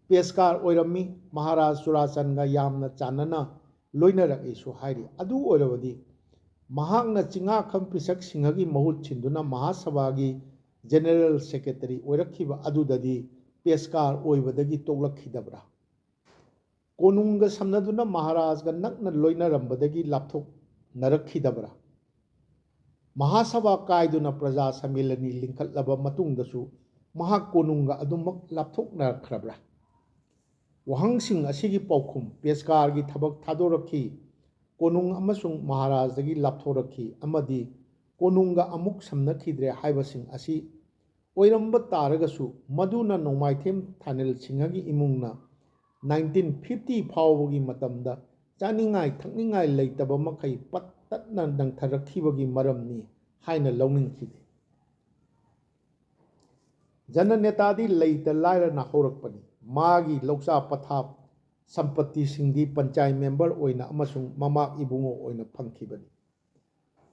ꯄꯦꯁꯀꯥꯔ ꯑꯣꯏꯔꯝꯃꯤ, ꯃꯍꯥꯔꯥꯖ ꯆꯨꯔꯥꯆꯟꯒ ꯌꯥꯝꯅ ꯆꯥꯟꯅꯅ ꯂꯣꯏꯅꯔꯛꯏꯁꯨ ꯍꯥꯏꯔꯤ꯫ ꯑꯗꯨ ꯑꯣꯏꯔꯕꯗꯤ ꯃꯍꯥꯛꯅ ꯆꯤꯡꯉꯥꯈꯝ ꯄꯤꯁꯛ ꯁꯤꯡꯍꯒꯤ ꯃꯍꯨꯠ ꯁꯤꯟꯗꯨꯅ ꯃꯍꯥꯁꯚꯥꯒꯤ ꯖꯦꯅꯔꯦꯜ ꯁꯦꯀ꯭ꯔꯦꯇꯔꯤ ꯑꯣꯏꯔꯛꯈꯤꯕ ꯑꯗꯨꯗꯗꯤ ꯄꯦꯁꯀꯥꯔ ꯑꯣꯏꯕꯗꯒꯤ ꯇꯣꯛꯂꯛꯈꯤꯗꯕ꯭ꯔꯥ? ꯀꯣꯅꯨꯡꯒ ꯁꯝꯅꯗꯨꯅ ꯃꯍꯥꯔꯥꯖꯒ ꯅꯛꯅ ꯂꯣꯏꯅꯔꯝꯕꯗꯒꯤ ꯂꯥꯞꯊꯣꯛꯅꯔꯛꯈꯤꯗꯕ꯭ꯔꯥ? ꯃꯍꯥꯁꯚꯥ ꯀꯥꯏꯗꯨꯅ ꯄ꯭ꯔꯖꯥ ꯁꯝꯃꯦꯂꯅꯤ ꯂꯤꯡꯈꯠꯂꯕ ꯃꯇꯨꯡꯗꯁꯨ ꯃꯍꯥꯛ ꯀꯣꯅꯨꯡꯒ ꯑꯗꯨꯃꯛ ꯂꯥꯞꯊꯣꯛꯅꯔꯛꯈ꯭ꯔꯕ꯭ꯔꯥ? ꯋꯥꯍꯪꯁꯤꯡ ꯑꯁꯤꯒꯤ ꯄꯥꯎꯈꯨꯝ: ꯄꯦꯁꯀꯥꯔꯒꯤ ꯊꯕꯛ ꯊꯥꯗꯣꯔꯛꯈꯤ, ꯀꯣꯅꯨꯡ ꯑꯃꯁꯨꯡ ꯃꯍꯥꯔꯥꯖꯗꯒꯤ ꯂꯥꯞꯊꯣꯔꯛꯈꯤ ꯑꯃꯗꯤ ꯀꯣꯅꯨꯡꯒ ꯑꯃꯨꯛ ꯁꯝꯅꯈꯤꯗ꯭ꯔꯦ ꯍꯥꯏꯕꯁꯤꯡ ꯑꯁꯤ ꯑꯣꯏꯔꯝꯕ ꯇꯥꯔꯒꯁꯨ, ꯃꯗꯨꯅ ꯅꯣꯡꯃꯥꯏꯊꯦꯝ ꯊꯥꯅꯤꯜ ꯁꯤꯡꯍꯒꯤ ꯏꯃꯨꯡꯅ ꯅꯥꯏꯟꯇꯤꯟ ꯐꯤꯐꯇꯤ ꯐꯥꯎꯕꯒꯤ ꯃꯇꯝꯗ ꯆꯥꯅꯤꯡꯉꯥꯏ ꯊꯛꯅꯤꯡꯉꯥꯏ ꯂꯩꯇꯕ ꯃꯈꯩ ꯄꯠ ꯇꯠꯅ ꯅꯪꯊꯔꯛꯈꯤꯕꯒꯤ ꯃꯔꯝꯅꯤ ꯍꯥꯏꯅ ꯂꯧꯅꯤꯡꯈꯤꯗꯦ꯫ ꯖꯅꯅꯦꯇꯥꯗꯤ ꯂꯩꯇ ꯂꯥꯏꯔꯅ ꯍꯧꯔꯛꯄꯅꯤ꯫ ꯃꯥꯒꯤ ꯂꯧꯆꯥ ꯄꯊꯥꯞ ꯁꯝꯄꯇꯤꯁꯤꯡꯗꯤ ꯄꯟꯆꯥꯏ ꯃꯦꯝꯕꯔ ꯑꯣꯏꯅ ꯑꯃꯁꯨꯡ ꯃꯃꯥꯛ ꯏꯕꯨꯡꯉꯣ ꯑꯣꯏꯅ ꯐꯪꯈꯤꯕꯅꯤ꯫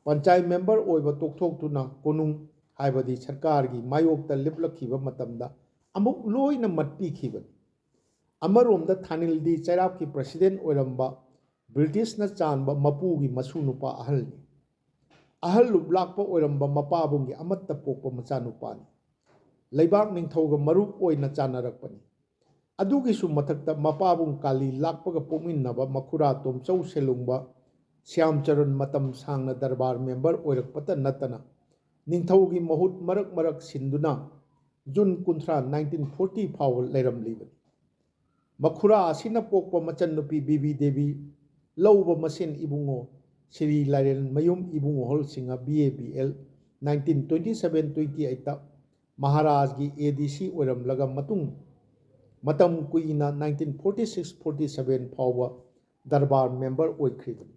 ꯄꯟꯆꯥꯏ ꯃꯦꯝꯕꯔ ꯑꯣꯏꯕ ꯇꯣꯛꯊꯣꯛꯇꯨꯅ ꯀꯣꯅꯨꯡ, ꯍꯥꯏꯕꯗꯤ ꯁꯔꯀꯥꯔꯒꯤ ꯃꯥꯌꯣꯛꯇ ꯂꯦꯞꯂꯛꯈꯤꯕ ꯃꯇꯝꯗ ꯑꯃꯨꯛ ꯂꯣꯏꯅ ꯃꯠꯄꯤꯈꯤꯕꯅꯤ꯫ ꯑꯃꯔꯣꯝꯗ ꯊꯥꯅꯤꯜꯗꯤ ꯆꯩꯔꯥꯛꯀꯤ ꯄ꯭ꯔꯁꯤꯗꯦꯟ ꯑꯣꯏꯔꯝꯕ ꯕ꯭ꯔꯤꯇꯤꯁꯅ ꯆꯥꯟꯕ ꯃꯄꯨꯒꯤ ꯃꯁꯨ ꯅꯨꯄꯥ ꯑꯍꯜꯅꯤ꯫ ꯑꯍꯜ ꯂꯨꯞ ꯂꯥꯛꯄ ꯑꯣꯏꯔꯝꯕ ꯃꯄꯥꯕꯨꯡꯒꯤ ꯑꯃꯠꯇ ꯄꯣꯛꯄ ꯃꯆꯥꯅꯨꯄꯥꯅꯤ꯫ ꯂꯩꯕꯥꯛ ꯅꯤꯡꯊꯧꯒ ꯃꯔꯨꯞ ꯑꯣꯏꯅ ꯆꯥꯟꯅꯔꯛꯄꯅꯤ꯫ ꯑꯗꯨꯒꯤꯁꯨ ꯃꯊꯛꯇ ꯃꯄꯥꯕꯨꯡ ꯀꯥꯂꯤ ꯂꯥꯛꯄꯒ ꯄꯣꯛꯃꯤꯟꯅꯕ ꯃꯈꯨꯔꯥ ꯇꯣꯝꯆꯧ ꯁꯦꯂꯨꯡꯕ ꯁ꯭ꯌꯥꯝꯆꯔꯟ ꯃꯇꯝ ꯁꯥꯡꯅ ꯗꯔꯕꯥꯔ ꯃꯦꯝꯕꯔ ꯑꯣꯏꯔꯛꯄꯇ ꯅꯠꯇꯅ ꯅꯤꯡꯊꯧꯒꯤ ꯃꯍꯨꯠ ꯃꯔꯛ ꯃꯔꯛ ꯁꯤꯟꯗꯨꯅ ꯖꯨꯟ ꯀꯨꯟꯊ꯭ꯔꯥ, ꯅꯥꯏꯟꯇꯤꯟ ꯐꯣꯔꯇꯤ ꯐꯥꯎꯕ ꯂꯩꯔꯝꯂꯤꯕꯅꯤ꯫ ꯃꯈꯨꯔꯥ ꯑꯁꯤꯅ ꯄꯣꯛꯄ ꯃꯆꯟꯅꯨꯄꯤ ꯕꯤꯕꯤ ꯗꯦꯕꯤ ꯂꯧꯕ ꯃꯁꯦꯟ Ibungo Shri Lairenmayum Ibungohal Singh B A B L nineteen twenty seven twenty eight ꯃꯍꯥꯔꯥꯖꯒꯤ ꯑꯦ ꯗꯤ ꯁꯤ ꯑꯣꯏꯔꯝꯂꯒ ꯃꯇꯨꯡ ꯃꯇꯝ ꯀꯨꯏꯅ nineteen forty six forty seven ꯐꯥꯎꯕ ꯗꯔꯕꯥꯔ ꯃꯦꯝꯕꯔ ꯑꯣꯏꯈ꯭ꯔꯤꯕꯅꯤ꯫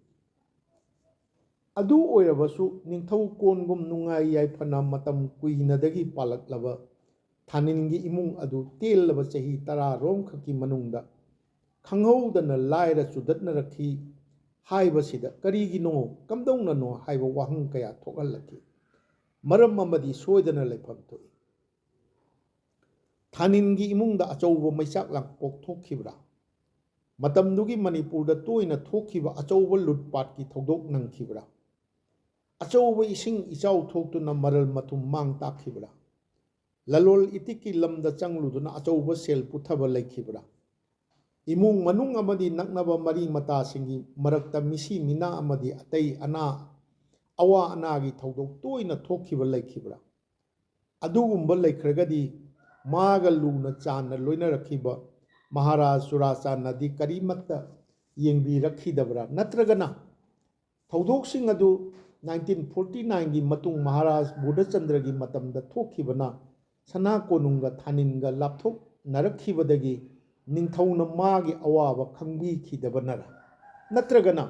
ꯑꯗꯨ ꯑꯣꯏꯔꯕꯁꯨ ꯅꯤꯡꯊꯧ ꯀꯣꯟꯒꯨꯝ ꯅꯨꯡꯉꯥꯏ ꯌꯥꯏꯐꯅ ꯃꯇꯝ ꯀꯨꯏꯅꯗꯒꯤ ꯄꯥꯜꯂꯛꯂꯕ ꯊꯥꯅꯤꯟꯒꯤ ꯏꯃꯨꯡ ꯑꯗꯨ ꯇꯦꯜꯂꯕ ꯆꯍꯤ ꯇꯔꯥ ꯔꯣꯝꯈꯛꯀꯤ ꯃꯅꯨꯡꯗ ꯈꯪꯍꯧꯗꯅ ꯂꯥꯏꯔ ꯆꯨꯗꯠꯅꯔꯛꯈꯤ ꯍꯥꯏꯕꯁꯤꯗ ꯀꯔꯤꯒꯤꯅꯣ, ꯀꯝꯗꯧꯅꯅꯣ ꯍꯥꯏꯕ ꯋꯥꯍꯪ ꯀꯌꯥ ꯊꯣꯛꯍꯜꯂꯛꯈꯤ꯫ ꯃꯔꯝ ꯑꯃꯗꯤ ꯁꯣꯏꯗꯅ ꯂꯩꯐꯝ ꯊꯣꯛꯏ꯫ ꯊꯥꯅꯤꯟꯒꯤ ꯏꯃꯨꯡꯗ ꯑꯆꯧꯕ ꯃꯩꯆꯥꯛ ꯂꯥꯡꯄꯣꯛ ꯊꯣꯛꯈꯤꯕ꯭ꯔꯥ? ꯃꯇꯝꯗꯨꯒꯤ ꯃꯅꯤꯄꯨꯔꯗ ꯇꯣꯏꯅ ꯊꯣꯛꯈꯤꯕ ꯑꯆꯧꯕ ꯂꯨꯠꯄꯥꯠꯀꯤ ꯊꯧꯗꯣꯛ ꯅꯪꯈꯤꯕ꯭ꯔꯥ? ꯑꯆꯧꯕ ꯏꯁꯤꯡ ꯏꯆꯥꯎ ꯊꯣꯛꯇꯨꯅ ꯃꯔꯜ ꯃꯊꯨꯝ ꯃꯥꯡ ꯇꯥꯛꯈꯤꯕ꯭ꯔꯥ? ꯂꯂꯣꯜ ꯏꯇꯤꯛꯀꯤ ꯂꯝꯗ ꯆꯪꯂꯨꯗꯨꯅ ꯑꯆꯧꯕ ꯁꯦꯜ ꯄꯨꯊꯕ ꯂꯩꯈꯤꯕ꯭ꯔꯥ? ꯏꯃꯨꯡ ꯃꯅꯨꯡ ꯑꯃꯗꯤ ꯅꯛꯅꯕ ꯃꯔꯤ ꯃꯇꯥꯁꯤꯡꯒꯤ ꯃꯔꯛꯇ ꯃꯤꯁꯤ ꯃꯤꯅꯥ ꯑꯃꯗꯤ ꯑꯇꯩ ꯑꯅꯥ, ꯑꯋꯥ ꯑꯅꯥꯒꯤ ꯊꯧꯗꯣꯛ ꯇꯣꯏꯅ ꯊꯣꯛꯈꯤꯕ ꯂꯩꯈꯤꯕ꯭ꯔꯥ? ꯑꯗꯨꯒꯨꯝꯕ ꯂꯩꯈ꯭ꯔꯒꯗꯤ ꯃꯥꯒ ꯂꯨꯅ ꯆꯥꯟꯅ ꯂꯣꯏꯅꯔꯛꯈꯤꯕ ꯃꯍꯥꯔꯥꯖ ꯆꯨꯔꯥꯆꯥꯟꯅꯗꯤ ꯀꯔꯤꯃꯠꯇ ꯌꯦꯡꯕꯤꯔꯛꯈꯤꯗꯕ꯭ꯔꯥ? ꯅꯠꯇ꯭ꯔꯒꯅ ꯊꯧꯗꯣꯛꯁꯤꯡ ꯑꯗꯨ ꯅꯥꯏꯟꯇꯤꯟ ꯐꯣꯔꯇꯤ ꯅꯥꯏꯟꯒꯤ ꯃꯇꯨꯡ ꯃꯍꯥꯔꯥꯖ ꯕꯨꯙꯆꯟꯗ꯭ꯔꯒꯤ ꯃꯇꯝꯗ ꯊꯣꯛꯈꯤꯕꯅ ꯁꯅꯥ ꯀꯣꯅꯨꯡꯒ ꯊꯥꯅꯤꯟꯒ ꯂꯥꯞꯊꯣꯛꯅꯔꯛꯈꯤꯕꯗꯒꯤ ꯅꯤꯡꯊꯧꯅ ꯃꯥꯒꯤ ꯑꯋꯥꯕ ꯈꯪꯕꯤꯈꯤꯗꯕꯅꯔ? ꯅꯠꯇ꯭ꯔꯒꯅ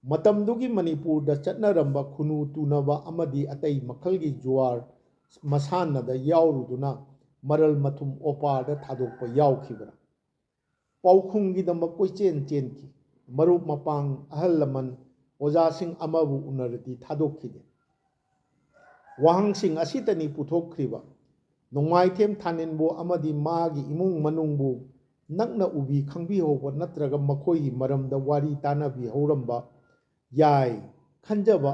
ꯃꯇꯝꯗꯨꯒꯤ ꯃꯅꯤꯄꯨꯔꯗ ꯆꯠꯅꯔꯝꯕ ꯈꯨꯅꯨ ꯇꯨꯅꯕ ꯑꯃꯗꯤ ꯑꯇꯩ ꯃꯈꯜꯒꯤ ꯖꯨꯋꯥꯔ ꯃꯁꯥꯟꯅꯗ ꯌꯥꯎꯔꯨꯗꯨꯅ ꯃꯔꯜ ꯃꯊꯨꯝ ꯑꯣꯄꯥꯔꯗ ꯊꯥꯗꯣꯛꯄ ꯌꯥꯎꯈꯤꯕ꯭ꯔꯥ? ꯄꯥꯎꯈꯨꯝꯒꯤꯗꯃꯛ ꯀꯣꯏꯆꯦꯟ ꯆꯦꯟꯈꯤ꯫ ꯃꯔꯨꯞ ꯃꯄꯥꯡ, ꯑꯍꯜ ꯂꯃꯟ, ꯑꯣꯖꯥꯁꯤꯡ ꯑꯃꯕꯨ ꯎꯅꯔꯗꯤ ꯊꯥꯗꯣꯛꯈꯤꯗꯦ꯫ ꯋꯥꯍꯪꯁꯤꯡ ꯑꯁꯤꯇꯅꯤ ꯄꯨꯊꯣꯛꯈ꯭ꯔꯤꯕ꯫ ꯅꯣꯡꯃꯥꯏꯊꯦꯝ ꯊꯥꯅꯤꯟꯕꯨ ꯑꯃꯗꯤ ꯃꯥꯒꯤ ꯏꯃꯨꯡ ꯃꯅꯨꯡꯕꯨ ꯅꯛꯅ ꯎꯕꯤ ꯈꯪꯕꯤꯍꯧꯕ ꯅꯠꯇ꯭ꯔꯒ ꯃꯈꯣꯏꯒꯤ ꯃꯔꯝꯗ ꯋꯥꯔꯤ ꯇꯥꯅꯕꯤꯍꯧꯔꯝꯕ ꯌꯥꯏ ꯈꯟꯖꯕ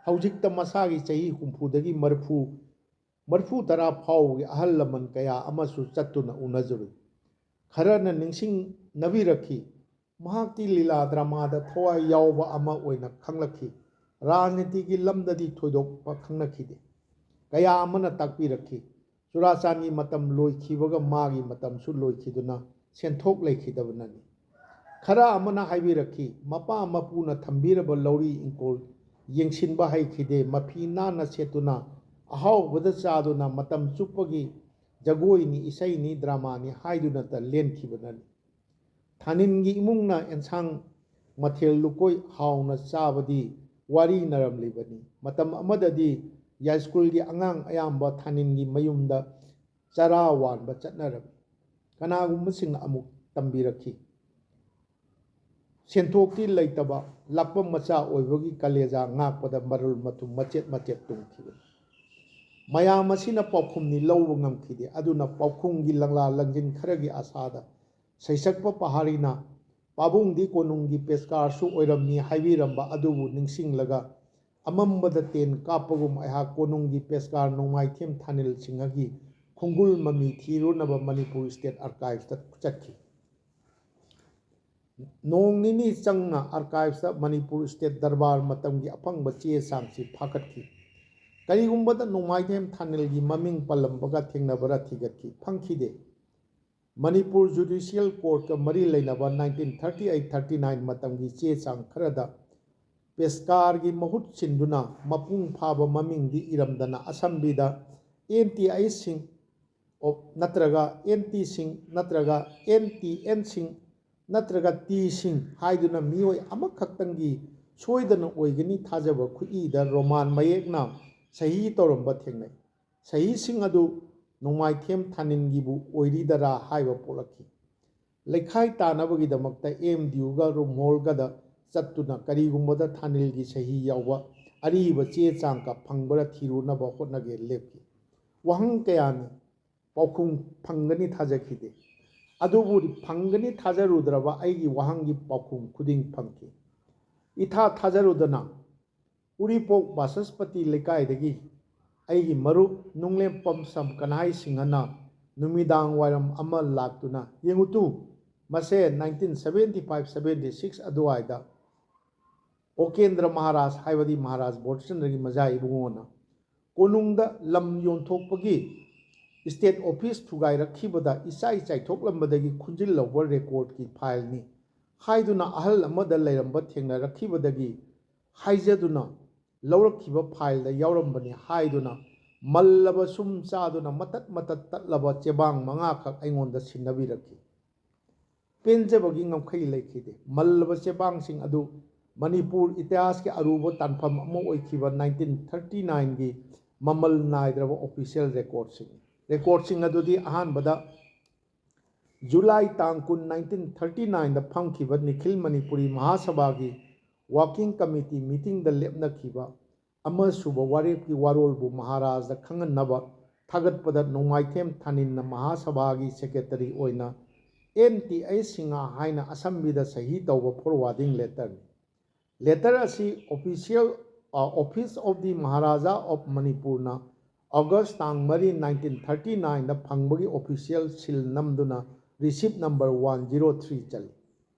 ꯍꯧꯖꯤꯛꯇ ꯃꯁꯥꯒꯤ ꯆꯍꯤ ꯍꯨꯝꯐꯨꯗꯒꯤ ꯃꯔꯤꯐꯨ, ꯃꯔꯤꯐꯨ ꯇꯔꯥ ꯐꯥꯎꯕꯒꯤ ꯑꯍꯜ ꯂꯃꯟ ꯀꯌꯥ ꯑꯃꯁꯨ ꯆꯠꯇꯨꯅ ꯎꯅꯖꯔꯨꯏ꯫ ꯈꯔꯅ ꯅꯤꯡꯁꯤꯡꯅꯕꯤꯔꯛꯈꯤ, ꯃꯍꯥꯛꯇꯤ ꯂꯤꯂꯥ ꯗ꯭ꯔꯃꯥꯗ ꯊꯋꯥꯏ ꯌꯥꯎꯕ ꯑꯃ ꯑꯣꯏꯅ ꯈꯪꯂꯛꯈꯤ꯫ ꯔꯥꯖꯅꯤꯇꯤꯒꯤ ꯂꯝꯗꯗꯤ ꯊꯣꯏꯗꯣꯛꯄ ꯈꯪꯅꯈꯤꯗꯦ꯫ ꯀꯌꯥ ꯑꯃꯅ ꯇꯥꯛꯄꯤꯔꯛꯈꯤ, ꯆꯨꯔꯥꯆꯥꯟꯒꯤ ꯃꯇꯝ ꯂꯣꯏꯈꯤꯕꯒ ꯃꯥꯒꯤ ꯃꯇꯝꯁꯨ ꯂꯣꯏꯈꯤꯗꯨꯅ ꯁꯦꯟꯊꯣꯛ ꯂꯩꯈꯤꯗꯕꯅꯅꯤ꯫ ꯈꯔ ꯑꯃꯅ ꯍꯥꯏꯕꯤꯔꯛꯈꯤ, ꯃꯄꯥ ꯃꯄꯨꯅ ꯊꯝꯕꯤꯔꯕ ꯂꯧꯔꯤ ꯏꯪꯈꯣꯜ ꯌꯦꯡꯁꯤꯟꯕ ꯍꯩꯈꯤꯗꯦ, ꯃꯐꯤ ꯅꯥꯟꯅ ꯁꯦꯠꯇꯨꯅ ꯑꯍꯥꯎꯕꯗ ꯆꯥꯗꯨꯅ ꯃꯇꯝ ꯆꯨꯞꯄꯒꯤ ꯖꯒꯣꯏꯅꯤ, ꯏꯁꯩꯅꯤ, ꯗ꯭ꯔꯃꯥꯅꯤ ꯍꯥꯏꯗꯨꯅꯇ ꯂꯦꯟꯈꯤꯕꯅꯅꯤ꯫ ꯊꯥꯅꯤꯟꯒꯤ ꯏꯃꯨꯡꯅ ꯑꯦꯟꯁꯥꯡ ꯃꯊꯦꯜ ꯂꯨꯀꯣꯏ ꯍꯥꯎꯅ ꯆꯥꯕꯗꯤ ꯋꯥꯔꯤꯅꯔꯝꯂꯤꯕꯅꯤ꯫ ꯃꯇꯝ ꯑꯃꯗꯗꯤ ꯌꯥꯏꯁ꯭ꯀꯨꯜꯒꯤ ꯑꯉꯥꯡ ꯑꯌꯥꯝꯕ ꯊꯥꯅꯤꯟꯒꯤ ꯃꯌꯨꯝꯗ ꯆꯔꯥ ꯋꯥꯟꯕ ꯆꯠꯅꯔꯝꯃꯤ꯫ ꯀꯅꯥꯒꯨꯝꯕꯁꯤꯡꯅ ꯑꯃꯨꯛ ꯇꯝꯕꯤꯔꯛꯈꯤ꯫ ꯁꯦꯟꯊꯣꯛꯇꯤ ꯂꯩꯇꯕ ꯂꯥꯛꯄꯝ ꯃꯆꯥ ꯑꯣꯏꯕꯒꯤ ꯀꯂꯦꯖꯥ ꯉꯥꯛꯄꯗ ꯃꯔꯨꯜ ꯃꯊꯨꯝ ꯃꯆꯦꯠ ꯃꯆꯦꯠ ꯇꯨꯡꯈꯤꯕꯅꯤ꯫ ꯃꯌꯥꯝ ꯑꯁꯤꯅ ꯄꯥꯎꯈꯨꯝꯗꯤ ꯂꯧꯕ ꯉꯝꯈꯤꯗꯦ꯫ ꯑꯗꯨꯅ ꯄꯥꯎꯈꯨꯝꯒꯤ ꯂꯪꯂꯥ ꯂꯪꯖꯤꯟ ꯈꯔꯒꯤ ꯑꯁꯥꯗ ꯁꯩꯁꯛꯄ ꯄꯍꯥꯔꯤꯅ ꯄꯥꯕꯨꯡꯗꯤ ꯀꯣꯅꯨꯡꯒꯤ ꯄꯦꯁꯀꯥꯔꯁꯨ ꯑꯣꯏꯔꯝꯃꯤ ꯍꯥꯏꯕꯤꯔꯝꯕ ꯑꯗꯨꯕꯨ ꯅꯤꯡꯁꯤꯡꯂꯒ ꯑꯃꯝꯕꯗ ꯇꯦꯟ ꯀꯥꯞꯄꯒꯨꯝ ꯑꯩꯍꯥꯛ ꯀꯣꯅꯨꯡꯒꯤ ꯄꯦꯁꯀꯥꯔ ꯅꯣꯡꯃꯥꯏꯊꯦꯝ ꯊꯥꯅꯤꯜ ꯁꯤꯡꯍꯒꯤ ꯈꯣꯡꯒꯨꯜ ꯃꯃꯤ ꯊꯤꯔꯨꯅꯕ ꯃꯅꯤꯄꯨꯔ ꯁ꯭ꯇꯦꯠ ꯑꯥꯔꯀꯥꯏꯚꯁꯇ ꯆꯠꯈꯤ꯫ ꯅꯣꯡ ꯅꯤꯅꯤ ꯆꯪꯅ ꯑꯥꯔꯀꯥꯏꯚꯁꯇ ꯃꯅꯤꯄꯨꯔ ꯁ꯭ꯇꯦꯠ ꯗꯔꯕꯥꯔ ꯃꯇꯝꯒꯤ ꯑꯐꯪꯕ ꯆꯦ ꯆꯥꯡꯁꯤ ꯐꯥꯀꯠꯈꯤ꯫ ꯀꯔꯤꯒꯨꯝꯕꯗ ꯅꯣꯡꯃꯥꯏꯊꯦꯝ ꯊꯥꯅꯤꯜꯒꯤ ꯃꯃꯤꯡ ꯄꯜꯂꯝꯕꯒ ꯊꯦꯡꯅꯕꯔꯥ ꯊꯤꯒꯠꯈꯤ꯫ ꯐꯪꯈꯤꯗꯦ꯫ ꯃꯅꯤꯄꯨꯔ ꯖꯨꯗꯤꯁꯤꯌꯦꯜ ꯀꯣꯔꯠꯀ ꯃꯔꯤ ꯂꯩꯅꯕ nineteen thirty eight thirty nine ꯃꯇꯝꯒꯤ ꯆꯦ ꯆꯥꯡ ꯈꯔꯗ ꯄꯦꯁꯀꯥꯔꯒꯤ ꯃꯍꯨꯠ ꯁꯤꯟꯗꯨꯅ ꯃꯄꯨꯡ ꯐꯥꯕ ꯃꯃꯤꯡꯗꯤ ꯏꯔꯝꯗꯅ ꯑꯁꯝꯕꯤꯗ ꯑꯦꯟ ꯇꯤ ꯑꯩꯁꯁꯤꯡ ꯅꯠꯇ꯭ꯔꯒ ꯑꯦꯟ ꯇꯤꯁꯤꯡ ꯅꯠꯇ꯭ꯔꯒ ꯑꯦꯟ ꯇꯤ ꯑꯦꯟꯁꯤꯡ ꯅꯠꯇ꯭ꯔꯒ ꯇꯤꯁꯤꯡ ꯍꯥꯏꯗꯨꯅ ꯃꯤꯑꯣꯏ ꯑꯃꯈꯛꯇꯪꯒꯤ ꯁꯣꯏꯗꯅ ꯑꯣꯏꯒꯅꯤ ꯊꯥꯖꯕ ꯈꯨꯠꯏꯗ ꯔꯣꯃꯥꯟ ꯃꯌꯦꯛꯅ ꯁꯍꯤ ꯇꯧꯔꯝꯕ ꯊꯦꯡꯅꯩ꯫ ꯁꯍꯤꯁꯤꯡ ꯑꯗꯨ ꯅꯣꯡꯃꯥꯏꯊꯦꯝ ꯊꯥꯅꯤꯟꯒꯤꯕꯨ ꯑꯣꯏꯔꯤꯗꯔꯥ ꯍꯥꯏꯕ ꯄꯣꯛꯂꯛꯈꯤ꯫ ꯂꯩꯈꯥꯏ ꯇꯥꯅꯕꯒꯤꯗꯃꯛꯇ ꯑꯦꯝ ꯗꯤꯌꯨꯒ ꯔꯨꯝꯍꯣꯜꯒꯗ ꯆꯠꯇꯨꯅ ꯀꯔꯤꯒꯨꯝꯕꯗ ꯊꯥꯅꯤꯜꯒꯤ ꯁꯍꯤ ꯌꯥꯎꯕ ꯑꯔꯤꯕ ꯆꯦ ꯆꯥꯡꯀ ꯐꯪꯕ꯭ꯔꯥ ꯊꯤꯔꯨꯅꯕ ꯍꯣꯠꯅꯒꯦ ꯂꯦꯞꯈꯤ꯫ ꯋꯥꯍꯪ ꯀꯌꯥꯅꯤ ꯄꯥꯎꯈꯨꯝ ꯐꯪꯒꯅꯤ ꯊꯥꯖꯈꯤꯗꯦ꯫ ꯑꯗꯨꯕꯨ ꯐꯪꯒꯅꯤ ꯊꯥꯖꯔꯨꯗ꯭ꯔꯕ ꯑꯩꯒꯤ ꯋꯥꯍꯪꯒꯤ ꯄꯥꯎꯈꯨꯝ ꯈꯨꯗꯤꯡ ꯐꯪꯈꯤ꯫ ꯏꯊꯥ ꯊꯥꯖꯔꯨꯗꯅ ꯎꯔꯤꯄꯣꯛ ꯕꯥꯁꯁꯄꯇꯤ ꯂꯩꯀꯥꯏꯗꯒꯤ ꯑꯩꯒꯤ ꯃꯔꯨꯞ ꯅꯨꯡꯂꯦꯝꯄꯝ ꯁꯝ ꯀꯅꯥꯏ ꯁꯤꯡꯍꯅ ꯅꯨꯃꯤꯗꯥꯡ ꯋꯥꯏꯔꯝ ꯑꯃ ꯂꯥꯛꯇꯨꯅ, "ꯌꯦꯡꯉꯨꯇꯨ, ꯃꯁꯦ nineteen seventy five seventy six ꯑꯗꯨꯋꯥꯏꯗ ꯑꯣꯀꯦꯟꯗ꯭ꯔ ꯃꯍꯥꯔꯥꯖ, ꯍꯥꯏꯕꯗꯤ ꯃꯍꯥꯔꯥꯖ ꯕꯣꯔꯆꯟꯗ꯭ꯔꯒꯤ ꯃꯖꯥ ꯏꯕꯨꯡꯉꯣꯅ ꯀꯣꯅꯨꯡꯗ ꯂꯝ ꯌꯣꯟꯊꯣꯛꯄꯒꯤ ꯁ꯭ꯇꯦꯠ ꯑꯣꯐꯤꯁ ꯊꯨꯒꯥꯏꯔꯛꯈꯤꯕꯗ ꯏꯆꯥꯏ ꯆꯥꯏꯊꯣꯛꯂꯝꯕꯗꯒꯤ ꯈꯨꯟꯖꯤꯜꯍꯧꯕ ꯔꯦꯀꯣꯔꯠꯀꯤ ꯐꯥꯏꯜꯅꯤ" ꯍꯥꯏꯗꯨꯅ ꯑꯍꯜ ꯑꯃꯗ ꯂꯩꯔꯝꯕ ꯊꯦꯡꯅꯔꯛꯈꯤꯕꯗꯒꯤ ꯍꯥꯏꯖꯗꯨꯅ ꯂꯧꯔꯛꯈꯤꯕ ꯐꯥꯏꯜꯗ ꯌꯥꯎꯔꯝꯕꯅꯤ ꯍꯥꯏꯗꯨꯅ ꯃꯜꯂꯕ ꯁꯨꯝ ꯆꯥꯗꯨꯅ ꯃꯇꯠ ꯃꯇꯠ ꯇꯠꯂꯕ ꯆꯦꯕꯥꯡ ꯃꯉꯥꯈꯛ ꯑꯩꯉꯣꯟꯗ ꯁꯤꯟꯅꯕꯤꯔꯛꯈꯤ꯫ ꯄꯦꯟꯖꯕꯒꯤ ꯉꯝꯈꯩ ꯂꯩꯈꯤꯗꯦ꯫ ꯃꯜꯂꯕ ꯆꯦꯕꯥꯡꯁꯤꯡ ꯑꯗꯨ ꯃꯅꯤꯄꯨꯔ ꯏꯇꯤꯍꯥꯁꯀꯤ ꯑꯔꯨꯕ ꯇꯥꯟꯐꯝ ꯑꯃ ꯑꯣꯏꯈꯤꯕ ꯅꯥꯏꯟꯇꯤꯟ ꯊꯥꯔꯇꯤ ꯅꯥꯏꯟꯒꯤ ꯃꯃꯜ ꯅꯥꯏꯗ꯭ꯔꯕ ꯑꯣꯐꯤꯁꯤꯌꯦꯜ ꯔꯦꯀꯣꯔꯠꯁꯤꯡꯅꯤ꯫ ꯔꯦꯀꯣꯔꯠꯁꯤꯡ ꯑꯗꯨꯗꯤ ꯑꯍꯥꯟꯕꯗ ꯖꯨꯂꯥꯏ ꯇꯥꯡ ꯀꯨꯟ, ꯅꯥꯏꯟꯇꯤꯟ ꯊꯥꯔꯇꯤ ꯅꯥꯏꯟꯗ ꯐꯝꯈꯤꯕ ꯅꯤꯈꯤꯜ ꯃꯅꯤꯄꯨꯔꯤ ꯃꯍꯥꯁꯚꯥꯒꯤ ꯋꯥꯔꯀꯤꯡ ꯀꯃꯤꯇꯤ ꯃꯤꯇꯤꯡꯗ ꯂꯦꯞꯅꯈꯤꯕ ꯑꯃꯁꯨꯕ ꯋꯥꯔꯦꯞꯀꯤ ꯋꯥꯔꯣꯜꯕꯨ ꯃꯍꯥꯔꯥꯖꯗ ꯈꯪꯍꯟꯅꯕ ꯊꯥꯒꯠꯄꯗ ꯅꯣꯡꯃꯥꯏꯊꯦꯝ ꯊꯥꯅꯤꯟꯅ ꯃꯍꯥꯁꯚꯥꯒꯤ ꯁꯦꯀ꯭ꯔꯦꯇꯔꯤ ꯑꯣꯏꯅ ꯑꯦꯟ ꯇꯤ ꯑꯩꯆ ꯁꯤꯡꯍ ꯍꯥꯏꯅ ꯑꯁꯝꯕꯤꯗ ꯁꯍꯤ ꯇꯧꯕ ꯐꯣꯔꯋꯥꯔꯗꯤꯡ ꯂꯦꯇꯔꯅꯤ꯫ ꯂꯦꯇꯔ ꯑꯁꯤ ꯑꯣꯐꯤꯁꯤꯌꯦꯜ, ꯑ, Office of the Maharaja of Manipurꯅ ꯑꯣꯒꯁ ꯇꯥꯡ ꯃꯔꯤ, ꯅꯥꯏꯟꯇꯤꯟ ꯊꯥꯔꯇꯤ ꯅꯥꯏꯟꯗ ꯐꯪꯕꯒꯤ ꯑꯣꯐꯤꯁꯤꯌꯦꯜ ꯁꯤꯜ ꯅꯝꯗꯨꯅ receipt number one zero three ꯆꯜꯂꯤ꯫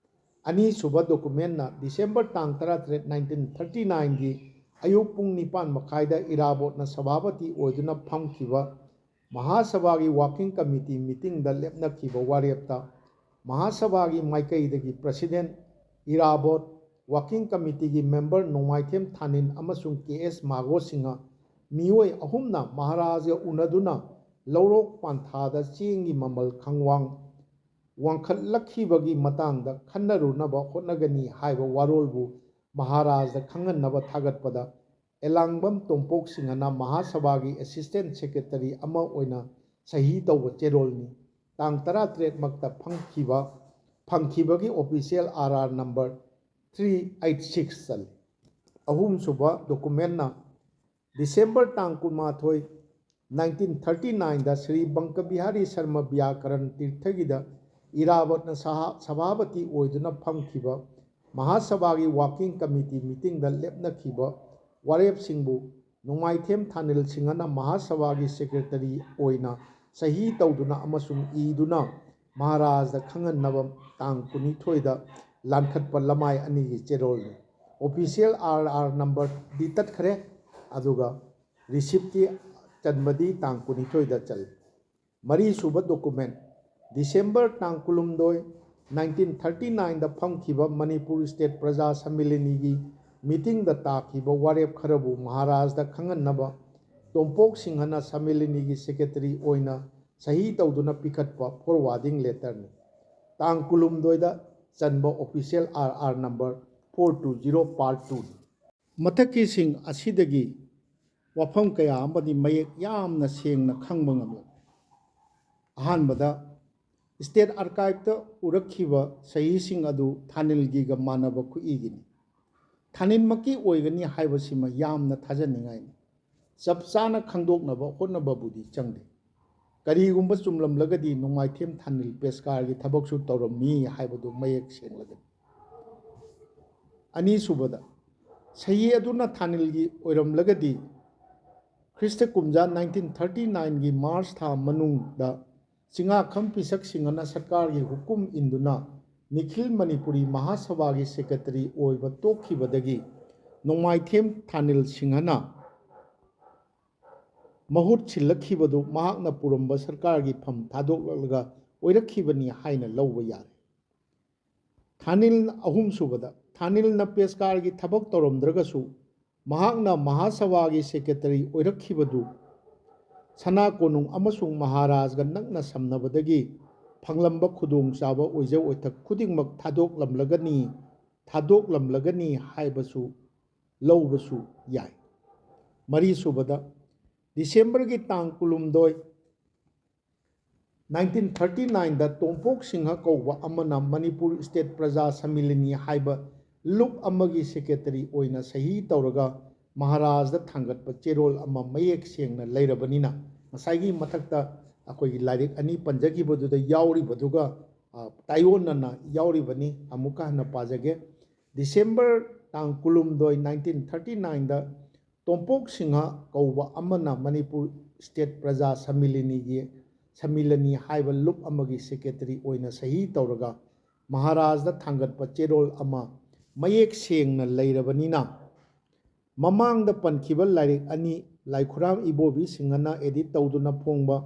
ꯑꯅꯤꯁꯨꯕ ꯗꯣꯀꯨꯃꯦꯟꯅ ꯗꯤꯁꯦꯝꯕꯔ ꯇꯥꯡ ꯇꯔꯥꯇꯔꯦꯠ, ꯅꯥꯏꯟꯇꯤꯟ ꯊꯥꯔꯇꯤ ꯅꯥꯏꯟꯒꯤ ꯑꯌꯨꯛ ꯄꯨꯡ ꯅꯤꯄꯥꯟ ꯃꯈꯥꯏꯗ ꯏꯔꯥꯕꯣꯠꯅ ꯁꯚꯥꯄꯇꯤ ꯑꯣꯏꯗꯨꯅ ꯐꯝꯈꯤꯕ ꯃꯍꯥꯁꯚꯥꯒꯤ ꯋꯥꯔꯀꯤꯡ ꯀꯃꯤꯇꯤ ꯃꯤꯇꯤꯡꯗ ꯂꯦꯞꯅꯈꯤꯕ ꯋꯥꯔꯦꯞꯇ ꯃꯍꯥꯁꯚꯥꯒꯤ ꯃꯥꯏꯀꯩꯗꯒꯤ ꯄ꯭ꯔꯁꯤꯗꯦꯟ, ꯏꯔꯥꯕꯣꯠ, ꯋꯥꯔꯀꯤꯡ ꯀꯃꯤꯇꯤꯒꯤ ꯃꯦꯝꯕꯔ ꯅꯣꯡꯃꯥꯏꯊꯦꯝ ꯊꯥꯅꯤꯟ ꯑꯃꯁꯨꯡ ꯀꯦ ꯑꯦꯁ ꯃꯥꯒꯣ ꯁꯤꯡꯍ ꯃꯤꯑꯣꯏ ꯑꯍꯨꯝꯅ ꯃꯍꯥꯔꯥꯖꯒ ꯎꯅꯗꯨꯅ ꯂꯧꯔꯣꯛ ꯄꯟꯊꯥꯗ ꯆꯦꯡꯒꯤ ꯃꯃꯜ ꯈꯪꯋꯥꯡ ꯋꯥꯡꯈꯠꯂꯛꯈꯤꯕꯒꯤ ꯃꯇꯥꯡꯗ ꯈꯟꯅꯔꯨꯅꯕ ꯍꯣꯠꯅꯒꯅꯤ ꯍꯥꯏꯕ ꯋꯥꯔꯣꯜꯕꯨ ꯃꯍꯥꯔꯥꯖꯗ ꯈꯪꯍꯟꯅꯕ ꯊꯥꯒꯠꯄꯗ ꯑꯦꯂꯥꯡꯕꯝ ꯇꯣꯝꯄꯣꯛ ꯁꯤꯡꯍꯅ ꯃꯍꯥꯁꯚꯥꯒꯤ ꯑꯦꯁꯤꯁꯇꯦꯟ ꯁꯦꯀ꯭ꯔꯦꯇꯔꯤ ꯑꯃ ꯑꯣꯏꯅ ꯁꯍꯤ ꯇꯧꯕ ꯆꯦꯔꯣꯜꯅꯤ꯫ ꯇꯥꯡ ꯇꯔꯥꯇꯔꯦꯠ ꯃꯛꯇ ꯐꯪꯈꯤꯕ, ꯐꯪꯈꯤꯕꯒꯤ official R R number three eight six ꯆꯜꯂꯤ꯫ ꯑꯍꯨꯝꯁꯨꯕ ꯗꯣꯀꯨꯃꯦꯟꯅ ꯗꯤꯁꯦꯝꯕꯔ ꯇꯥꯡ ꯀꯨꯟꯃꯥꯊꯣꯏ, ꯅꯥꯏꯟꯇꯤꯟ ꯊꯥꯔꯇꯤ ꯅꯥꯏꯟꯗ ꯁ꯭ꯔꯤ ꯕꯪꯀ ꯕꯤꯍꯥꯔꯤ ꯁꯔꯃ ꯕ꯭ꯌꯥꯀꯔꯟ ꯇꯤꯔꯊꯒꯤꯗ ꯏꯔꯥꯕꯠꯅ ꯁꯍꯥ-, ꯁꯚꯥꯄꯇꯤ ꯑꯣꯏꯗꯨꯅ ꯐꯝꯈꯤꯕ ꯃꯍꯥꯁꯚꯥꯒꯤ ꯋꯥꯔꯀꯤꯡ ꯀꯃꯤꯇꯤ ꯃꯤꯇꯤꯡꯗ ꯂꯦꯞꯅꯈꯤꯕ ꯋꯥꯔꯦꯞꯁꯤꯡꯕꯨ ꯅꯣꯡꯃꯥꯏꯊꯦꯝ ꯊꯥꯅꯤꯜ ꯁꯤꯡꯍꯅ ꯃꯍꯥꯁꯚꯥꯒꯤ ꯁꯦꯀ꯭ꯔꯦꯇꯔꯤ ꯑꯣꯏꯅ ꯁꯍꯤ ꯇꯧꯗꯨꯅ ꯑꯃꯁꯨꯡ ꯏꯗꯨꯅ ꯃꯍꯥꯔꯥꯖꯗ ꯈꯪꯍꯟꯅꯕ ꯇꯥꯡ ꯀꯨꯟꯅꯤꯊꯣꯏꯗ ꯂꯥꯟꯈꯠꯄ ꯂꯃꯥꯏ ꯑꯅꯤꯒꯤ ꯆꯦꯔꯣꯜꯅꯤ꯫ ꯑꯣꯐꯤꯁꯤꯌꯦꯜ ꯑꯥꯔ ꯑꯥꯔ ꯅꯝꯕꯔꯗꯤ ꯇꯠꯈ꯭ꯔꯦ, ꯑꯗꯨꯒ ꯔꯤꯁꯤꯞꯇꯤ ꯆꯟꯕꯗꯤ ꯇꯥꯡ ꯀꯨꯟꯅꯤꯊꯣꯏꯗ ꯆꯜꯂꯤ꯫ ꯃꯔꯤꯁꯨꯕ ꯗꯣꯀꯨꯃꯦꯟ, ꯗꯤꯁꯦꯝꯕꯔ ꯇꯥꯡ ꯀꯨꯟꯍꯨꯝꯗꯣꯏ, ꯅꯥꯏꯟꯇꯤꯟ ꯊꯥꯔꯇꯤ ꯅꯥꯏꯟꯗ ꯐꯝꯈꯤꯕ ꯃꯅꯤꯄꯨꯔ ꯁ꯭ꯇꯦꯠ ꯄ꯭ꯔꯖꯥ ꯁꯝꯃꯤꯂꯅꯤꯒꯤ ꯃꯤꯇꯤꯡꯗ ꯇꯥꯈꯤꯕ ꯋꯥꯔꯦꯞ ꯈꯔꯕꯨ ꯃꯍꯥꯔꯥꯖꯗ ꯈꯪꯍꯟꯅꯕ ꯇꯣꯝꯄꯣꯛ ꯁꯤꯡꯍꯅ ꯁꯝꯃꯤꯂꯅꯤꯒꯤ ꯁꯦꯀ꯭ꯔꯦꯇꯔꯤ ꯑꯣꯏꯅ ꯁꯍꯤ ꯇꯧꯗꯨꯅ ꯄꯤꯈꯠꯄ ꯐꯣꯔꯋꯥꯔꯗꯤꯡ ꯂꯦꯇꯔꯅꯤ꯫ ꯇꯥꯡ ꯀꯨꯟꯍꯨꯝꯗꯣꯏꯗ ꯆꯟꯕ official R R number four two zero part ꯇꯨꯅꯤ꯫ ꯃꯊꯛꯀꯤꯁꯤꯡ ꯑꯁꯤꯗꯒꯤ ꯋꯥꯐꯝ ꯀꯌꯥ ꯑꯃꯗꯤ ꯃꯌꯦꯛ ꯌꯥꯝꯅ ꯁꯦꯡꯅ ꯈꯪꯕ ꯉꯝꯂꯦ꯫ ꯑꯍꯥꯟꯕꯗ, ꯁ꯭ꯇꯦꯠ ꯑꯥꯔꯀꯥꯏꯚꯇ ꯎꯔꯛꯈꯤꯕ ꯁꯍꯤꯁꯤꯡ ꯑꯗꯨ ꯊꯥꯅꯤꯜꯒꯤꯒ ꯃꯥꯟꯅꯕ ꯈꯨꯠꯏꯒꯤꯅꯤ꯫ ꯊꯥꯅꯤꯜꯃꯛꯀꯤ ꯑꯣꯏꯒꯅꯤ ꯍꯥꯏꯕꯁꯤꯃ ꯌꯥꯝꯅ ꯊꯥꯖꯅꯤꯡꯉꯥꯏꯅꯤ꯫ ꯆꯞ ꯆꯥꯅ ꯈꯪꯗꯣꯛꯅꯕ ꯍꯣꯠꯅꯕꯕꯨꯗꯤ ꯆꯪꯗꯦ꯫ ꯀꯔꯤꯒꯨꯝꯕ ꯆꯨꯝꯂꯝꯂꯒꯗꯤ ꯅꯣꯡꯃꯥꯏꯊꯦꯝ ꯊꯥꯅꯤꯜ ꯄꯦꯁꯀꯥꯔꯒꯤ ꯊꯕꯛꯁꯨ ꯇꯧꯔꯝꯃꯤ ꯍꯥꯏꯕꯗꯨ ꯃꯌꯦꯛ ꯁꯦꯡꯂꯒꯅꯤ꯫ ꯑꯅꯤꯁꯨꯕꯗ, ꯁꯍꯤ ꯑꯗꯨꯅ ꯊꯥꯅꯤꯜꯒꯤ ꯑꯣꯏꯔꯝꯂꯒꯗꯤ ꯈ꯭ꯔꯤꯁꯇ ꯀꯨꯝꯖꯥ ꯅꯥꯏꯟꯇꯤꯟ ꯊꯥꯔꯇꯤ ꯅꯥꯏꯟꯒꯤ ꯃꯥꯔꯆ ꯊꯥ ꯃꯅꯨꯡꯗ ꯆꯤꯡꯉꯥꯈꯝ ꯄꯤꯁꯛ ꯁꯤꯡꯍꯅ ꯁꯔꯀꯥꯔꯒꯤ ꯍꯨꯀꯨꯝ ꯏꯟꯗꯨꯅ ꯅꯤꯈꯤꯜ ꯃꯅꯤꯄꯨꯔꯤ ꯃꯍꯥꯁꯚꯥꯒꯤ ꯁꯦꯀ꯭ꯔꯦꯇꯔꯤ ꯑꯣꯏꯕ ꯇꯣꯛꯈꯤꯕꯗꯒꯤ ꯅꯣꯡꯃꯥꯏꯊꯦꯝ ꯊꯥꯅꯤꯜ ꯁꯤꯡꯍꯅ ꯃꯍꯨꯠ ꯁꯤꯜꯂꯛꯈꯤꯕꯗꯨ ꯃꯍꯥꯛꯅ ꯄꯨꯔꯝꯕ ꯁꯔꯀꯥꯔꯒꯤ ꯐꯝ ꯊꯥꯗꯣꯛꯂꯛꯂꯒ ꯑꯣꯏꯔꯛꯈꯤꯕꯅꯤ ꯍꯥꯏꯅ ꯂꯧꯕ ꯌꯥꯔꯦ꯫ ꯊꯥꯅꯤꯜ ꯑꯍꯨꯝꯁꯨꯕꯗ, ꯊꯥꯅꯤꯜꯅ ꯄꯦꯁꯀꯥꯔꯒꯤ ꯊꯕꯛ ꯇꯧꯔꯝꯗ꯭ꯔꯒꯁꯨ, ꯃꯍꯥꯛꯅ ꯃꯍꯥꯁꯚꯥꯒꯤ ꯁꯦꯀ꯭ꯔꯦꯇꯔꯤ ꯑꯣꯏꯔꯛꯈꯤꯕꯗꯨ ꯁꯅꯥ ꯀꯣꯅꯨꯡ ꯑꯃꯁꯨꯡ ꯃꯍꯥꯔꯥꯖꯒ ꯅꯛꯅ ꯁꯝꯅꯕꯗꯒꯤ ꯐꯪꯂꯝꯕ ꯈꯨꯗꯣꯡꯆꯥꯕ ꯑꯣꯏꯖ ꯑꯣꯏꯊꯛ ꯈꯨꯗꯤꯡꯃꯛ ꯊꯥꯗꯣꯛꯂꯝꯂꯒꯅꯤ, ꯊꯥꯗꯣꯛꯂꯝꯂꯒꯅꯤ ꯍꯥꯏꯕꯁꯨ ꯂꯧꯕꯁꯨ ꯌꯥꯏ꯫ ꯃꯔꯤꯁꯨꯕꯗ, ꯗꯤꯁꯦꯝꯕꯔꯒꯤ ꯇꯥꯡ ꯀꯨꯟꯍꯨꯝꯗꯣꯏ, ꯅꯥꯏꯟꯇꯤꯟ ꯊꯥꯔꯇꯤ ꯅꯥꯏꯟꯗ ꯇꯣꯝꯄꯣꯛ ꯁꯤꯡꯍ ꯀꯧꯕ ꯑꯃꯅ ꯃꯅꯤꯄꯨꯔ ꯁ꯭ꯇꯦꯠ ꯄ꯭ꯔꯖꯥ ꯁꯃꯤꯂꯅꯤ ꯍꯥꯏꯕ ꯂꯨꯞ ꯑꯃꯒꯤ ꯁꯦꯀ꯭ꯔꯦꯇꯔꯤ ꯑꯣꯏꯅ ꯁꯍꯤ ꯇꯧꯔꯒ ꯃꯍꯥꯔꯥꯖꯗ ꯊꯥꯡꯒꯠꯄ ꯆꯦꯔꯣꯜ ꯑꯃ ꯃꯌꯦꯛ ꯁꯦꯡꯅ ꯂꯩꯔꯕꯅꯤꯅ, ꯉꯁꯥꯏꯒꯤ ꯃꯊꯛꯇ ꯑꯩꯈꯣꯏꯒꯤ ꯂꯥꯏꯔꯤꯛ ꯑꯅꯤ ꯄꯟꯖꯈꯤꯕꯗꯨꯗ ꯌꯥꯎꯔꯤꯕꯗꯨꯒ, ꯑ, ꯇꯥꯏꯑꯣꯟꯅꯅ ꯌꯥꯎꯔꯤꯕꯅꯤ꯫ ꯑꯃꯨꯛꯀ ꯍꯟꯅ ꯄꯥꯖꯒꯦ꯫ ꯗꯤꯁꯦꯝꯕꯔ ꯇꯥꯡ ꯀꯨꯟꯍꯨꯝꯗꯣꯏ, ꯅꯥꯏꯟꯇꯤꯟ ꯊꯥꯔꯇꯤ ꯅꯥꯏꯟꯗ ꯇꯣꯝꯄꯣꯛ ꯁꯤꯡꯍ ꯀꯧꯕ ꯑꯃꯅ ꯃꯅꯤꯄꯨꯔ ꯁ꯭ꯇꯦꯠ ꯄ꯭ꯔꯖꯥ ꯁꯃꯤꯂꯅꯤꯒꯤ, ꯁꯃꯤꯂꯅꯤ ꯍꯥꯏꯕ ꯂꯨꯞ ꯑꯃꯒꯤ ꯁꯦꯀ꯭ꯔꯦꯇꯔꯤ ꯑꯣꯏꯅ ꯁꯍꯤ ꯇꯧꯔꯒ ꯃꯍꯥꯔꯥꯖꯗ ꯊꯥꯡꯒꯠꯄ ꯆꯦꯔꯣꯜ ꯑꯃ ꯃꯌꯦꯛ ꯁꯦꯡꯅ ꯂꯩꯔꯕꯅꯤꯅ, ꯃꯃꯥꯡꯗ ꯄꯟꯈꯤꯕ ꯂꯥꯏꯔꯤꯛ ꯑꯅꯤ, ꯂꯥꯏꯈꯨꯔꯥꯝ ꯏꯕꯣꯕꯤ ꯁꯤꯡꯍꯅ ꯑꯦꯗꯤꯠ ꯇꯧꯗꯨꯅ ꯐꯣꯡꯕ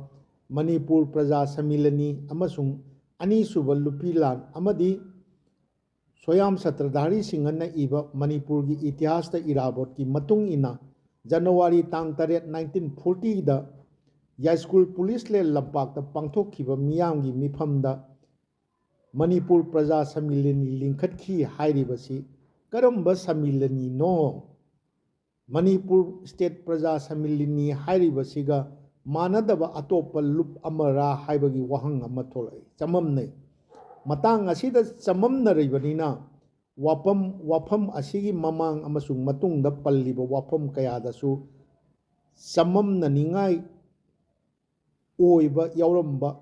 ꯃꯅꯤꯄꯨꯔ ꯄ꯭ꯔꯖꯥ ꯁꯃꯤꯂꯅꯤ ꯑꯃꯁꯨꯡ ꯑꯅꯤꯁꯨꯕ ꯂꯨꯄꯤ ꯂꯥꯟ ꯑꯃꯗꯤ ꯁꯣꯌꯥꯝ ꯁꯇ꯭ꯔꯙꯥꯔꯤ ꯁꯤꯡꯍꯅ ꯏꯕ ꯃꯅꯤꯄꯨꯔꯒꯤ ꯏꯇꯤꯍꯥꯁꯇ ꯏꯔꯥꯕꯣꯠꯀꯤ ꯃꯇꯨꯡ ꯏꯟꯅ, ꯖꯅꯋꯥꯔꯤ ꯇꯥꯡ ꯇꯔꯦꯠ, ꯅꯥꯏꯟꯇꯤꯟ ꯐꯣꯔꯇꯤꯗ ꯌꯥꯏꯁ꯭ꯀꯨꯜ ꯄꯨꯂꯤꯁ ꯂꯦꯟ ꯂꯝꯄꯥꯛꯇ ꯄꯥꯡꯊꯣꯛꯈꯤꯕ ꯃꯤꯌꯥꯝꯒꯤ ꯃꯤꯐꯝꯗ ꯃꯅꯤꯄꯨꯔ ꯄ꯭ꯔꯖꯥ ꯁꯃꯤꯂꯅꯤ ꯂꯤꯡꯈꯠꯈꯤ ꯍꯥꯏꯔꯤꯕꯁꯤ ꯀꯔꯝꯕ ꯁꯃꯤꯂꯅꯤꯅꯣ? ꯃꯅꯤꯄꯨꯔ ꯁ꯭ꯇꯦꯠ ꯄ꯭ꯔꯖꯥ ꯁꯃꯤꯂꯅꯤ ꯍꯥꯏꯔꯤꯕꯁꯤꯒ ꯃꯥꯟꯅꯗꯕ ꯑꯇꯣꯞꯄ ꯂꯨꯞ ꯑꯃꯔꯥ ꯍꯥꯏꯕꯒꯤ ꯋꯥꯍꯪ ꯑꯃ ꯊꯣꯛꯂꯛꯏ꯫ ꯆꯃꯝꯅꯩ꯫ ꯃꯇꯥꯡ ꯑꯁꯤꯗ ꯆꯃꯝꯅꯔꯤꯕꯅꯤꯅ, ꯋꯥꯐꯝ, ꯋꯥꯐꯝ ꯑꯁꯤꯒꯤ ꯃꯃꯥꯡ ꯑꯃꯁꯨꯡ ꯃꯇꯨꯡꯗ ꯄꯜꯂꯤꯕ ꯋꯥꯐꯝ ꯀꯌꯥꯗꯁꯨ ꯆꯃꯝꯅꯅꯤꯡꯉꯥꯏ ꯑꯣꯏꯕ ꯌꯥꯎꯔꯝꯕ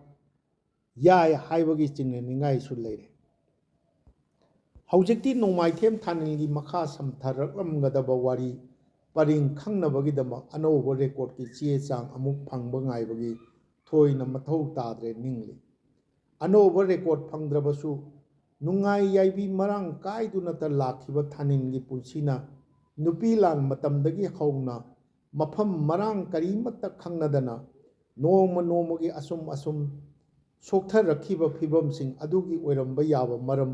ꯌꯥꯏ ꯍꯥꯏꯕꯒꯤ ꯆꯤꯡꯅꯅꯤꯡꯉꯥꯏꯁꯨ ꯂꯩꯔꯦ꯫ ꯍꯧꯖꯤꯛꯇꯤ ꯅꯣꯡꯃꯥꯏꯊꯦꯝ ꯊꯥꯅꯤꯜꯒꯤ ꯃꯈꯥ ꯁꯝꯊꯔꯛꯂꯝꯒꯗꯕ ꯋꯥꯔꯤ ꯄꯔꯤꯡ ꯈꯪꯅꯕꯒꯤꯗꯃꯛ ꯑꯅꯧꯕ ꯔꯦꯀꯣꯔꯗꯀꯤ ꯆꯦ ꯆꯥꯡ ꯑꯃꯨꯛ ꯐꯪꯕ ꯉꯥꯏꯕꯒꯤ ꯊꯣꯏꯅ ꯃꯊꯧ ꯇꯥꯗ꯭ꯔꯦ ꯅꯤꯡꯂꯤ꯫ ꯑꯅꯧꯕ ꯔꯦꯀꯣꯔꯗ ꯐꯪꯗ꯭ꯔꯕꯁꯨ, ꯅꯨꯡꯉꯥꯏ ꯌꯥꯏꯕꯤ ꯃꯔꯥꯡ ꯀꯥꯏꯗꯨꯅꯇ ꯂꯥꯛꯈꯤꯕ ꯊꯥꯅꯤꯜꯒꯤ ꯄꯨꯟꯁꯤꯅ ꯅꯨꯄꯤ ꯂꯥꯟ ꯃꯇꯝꯗꯒꯤ ꯍꯧꯅ ꯃꯐꯝ ꯃꯔꯥꯡ ꯀꯔꯤꯃꯠꯇ ꯈꯪꯅꯗꯅ ꯅꯣꯡꯃ ꯅꯣꯡꯃꯒꯤ ꯑꯁꯨꯝ ꯑꯁꯨꯝ ꯁꯣꯛꯊꯔꯛꯈꯤꯕ ꯐꯤꯕꯝꯁꯤꯡ ꯑꯗꯨꯒꯤ ꯑꯣꯏꯔꯝꯕ ꯌꯥꯕ ꯃꯔꯝ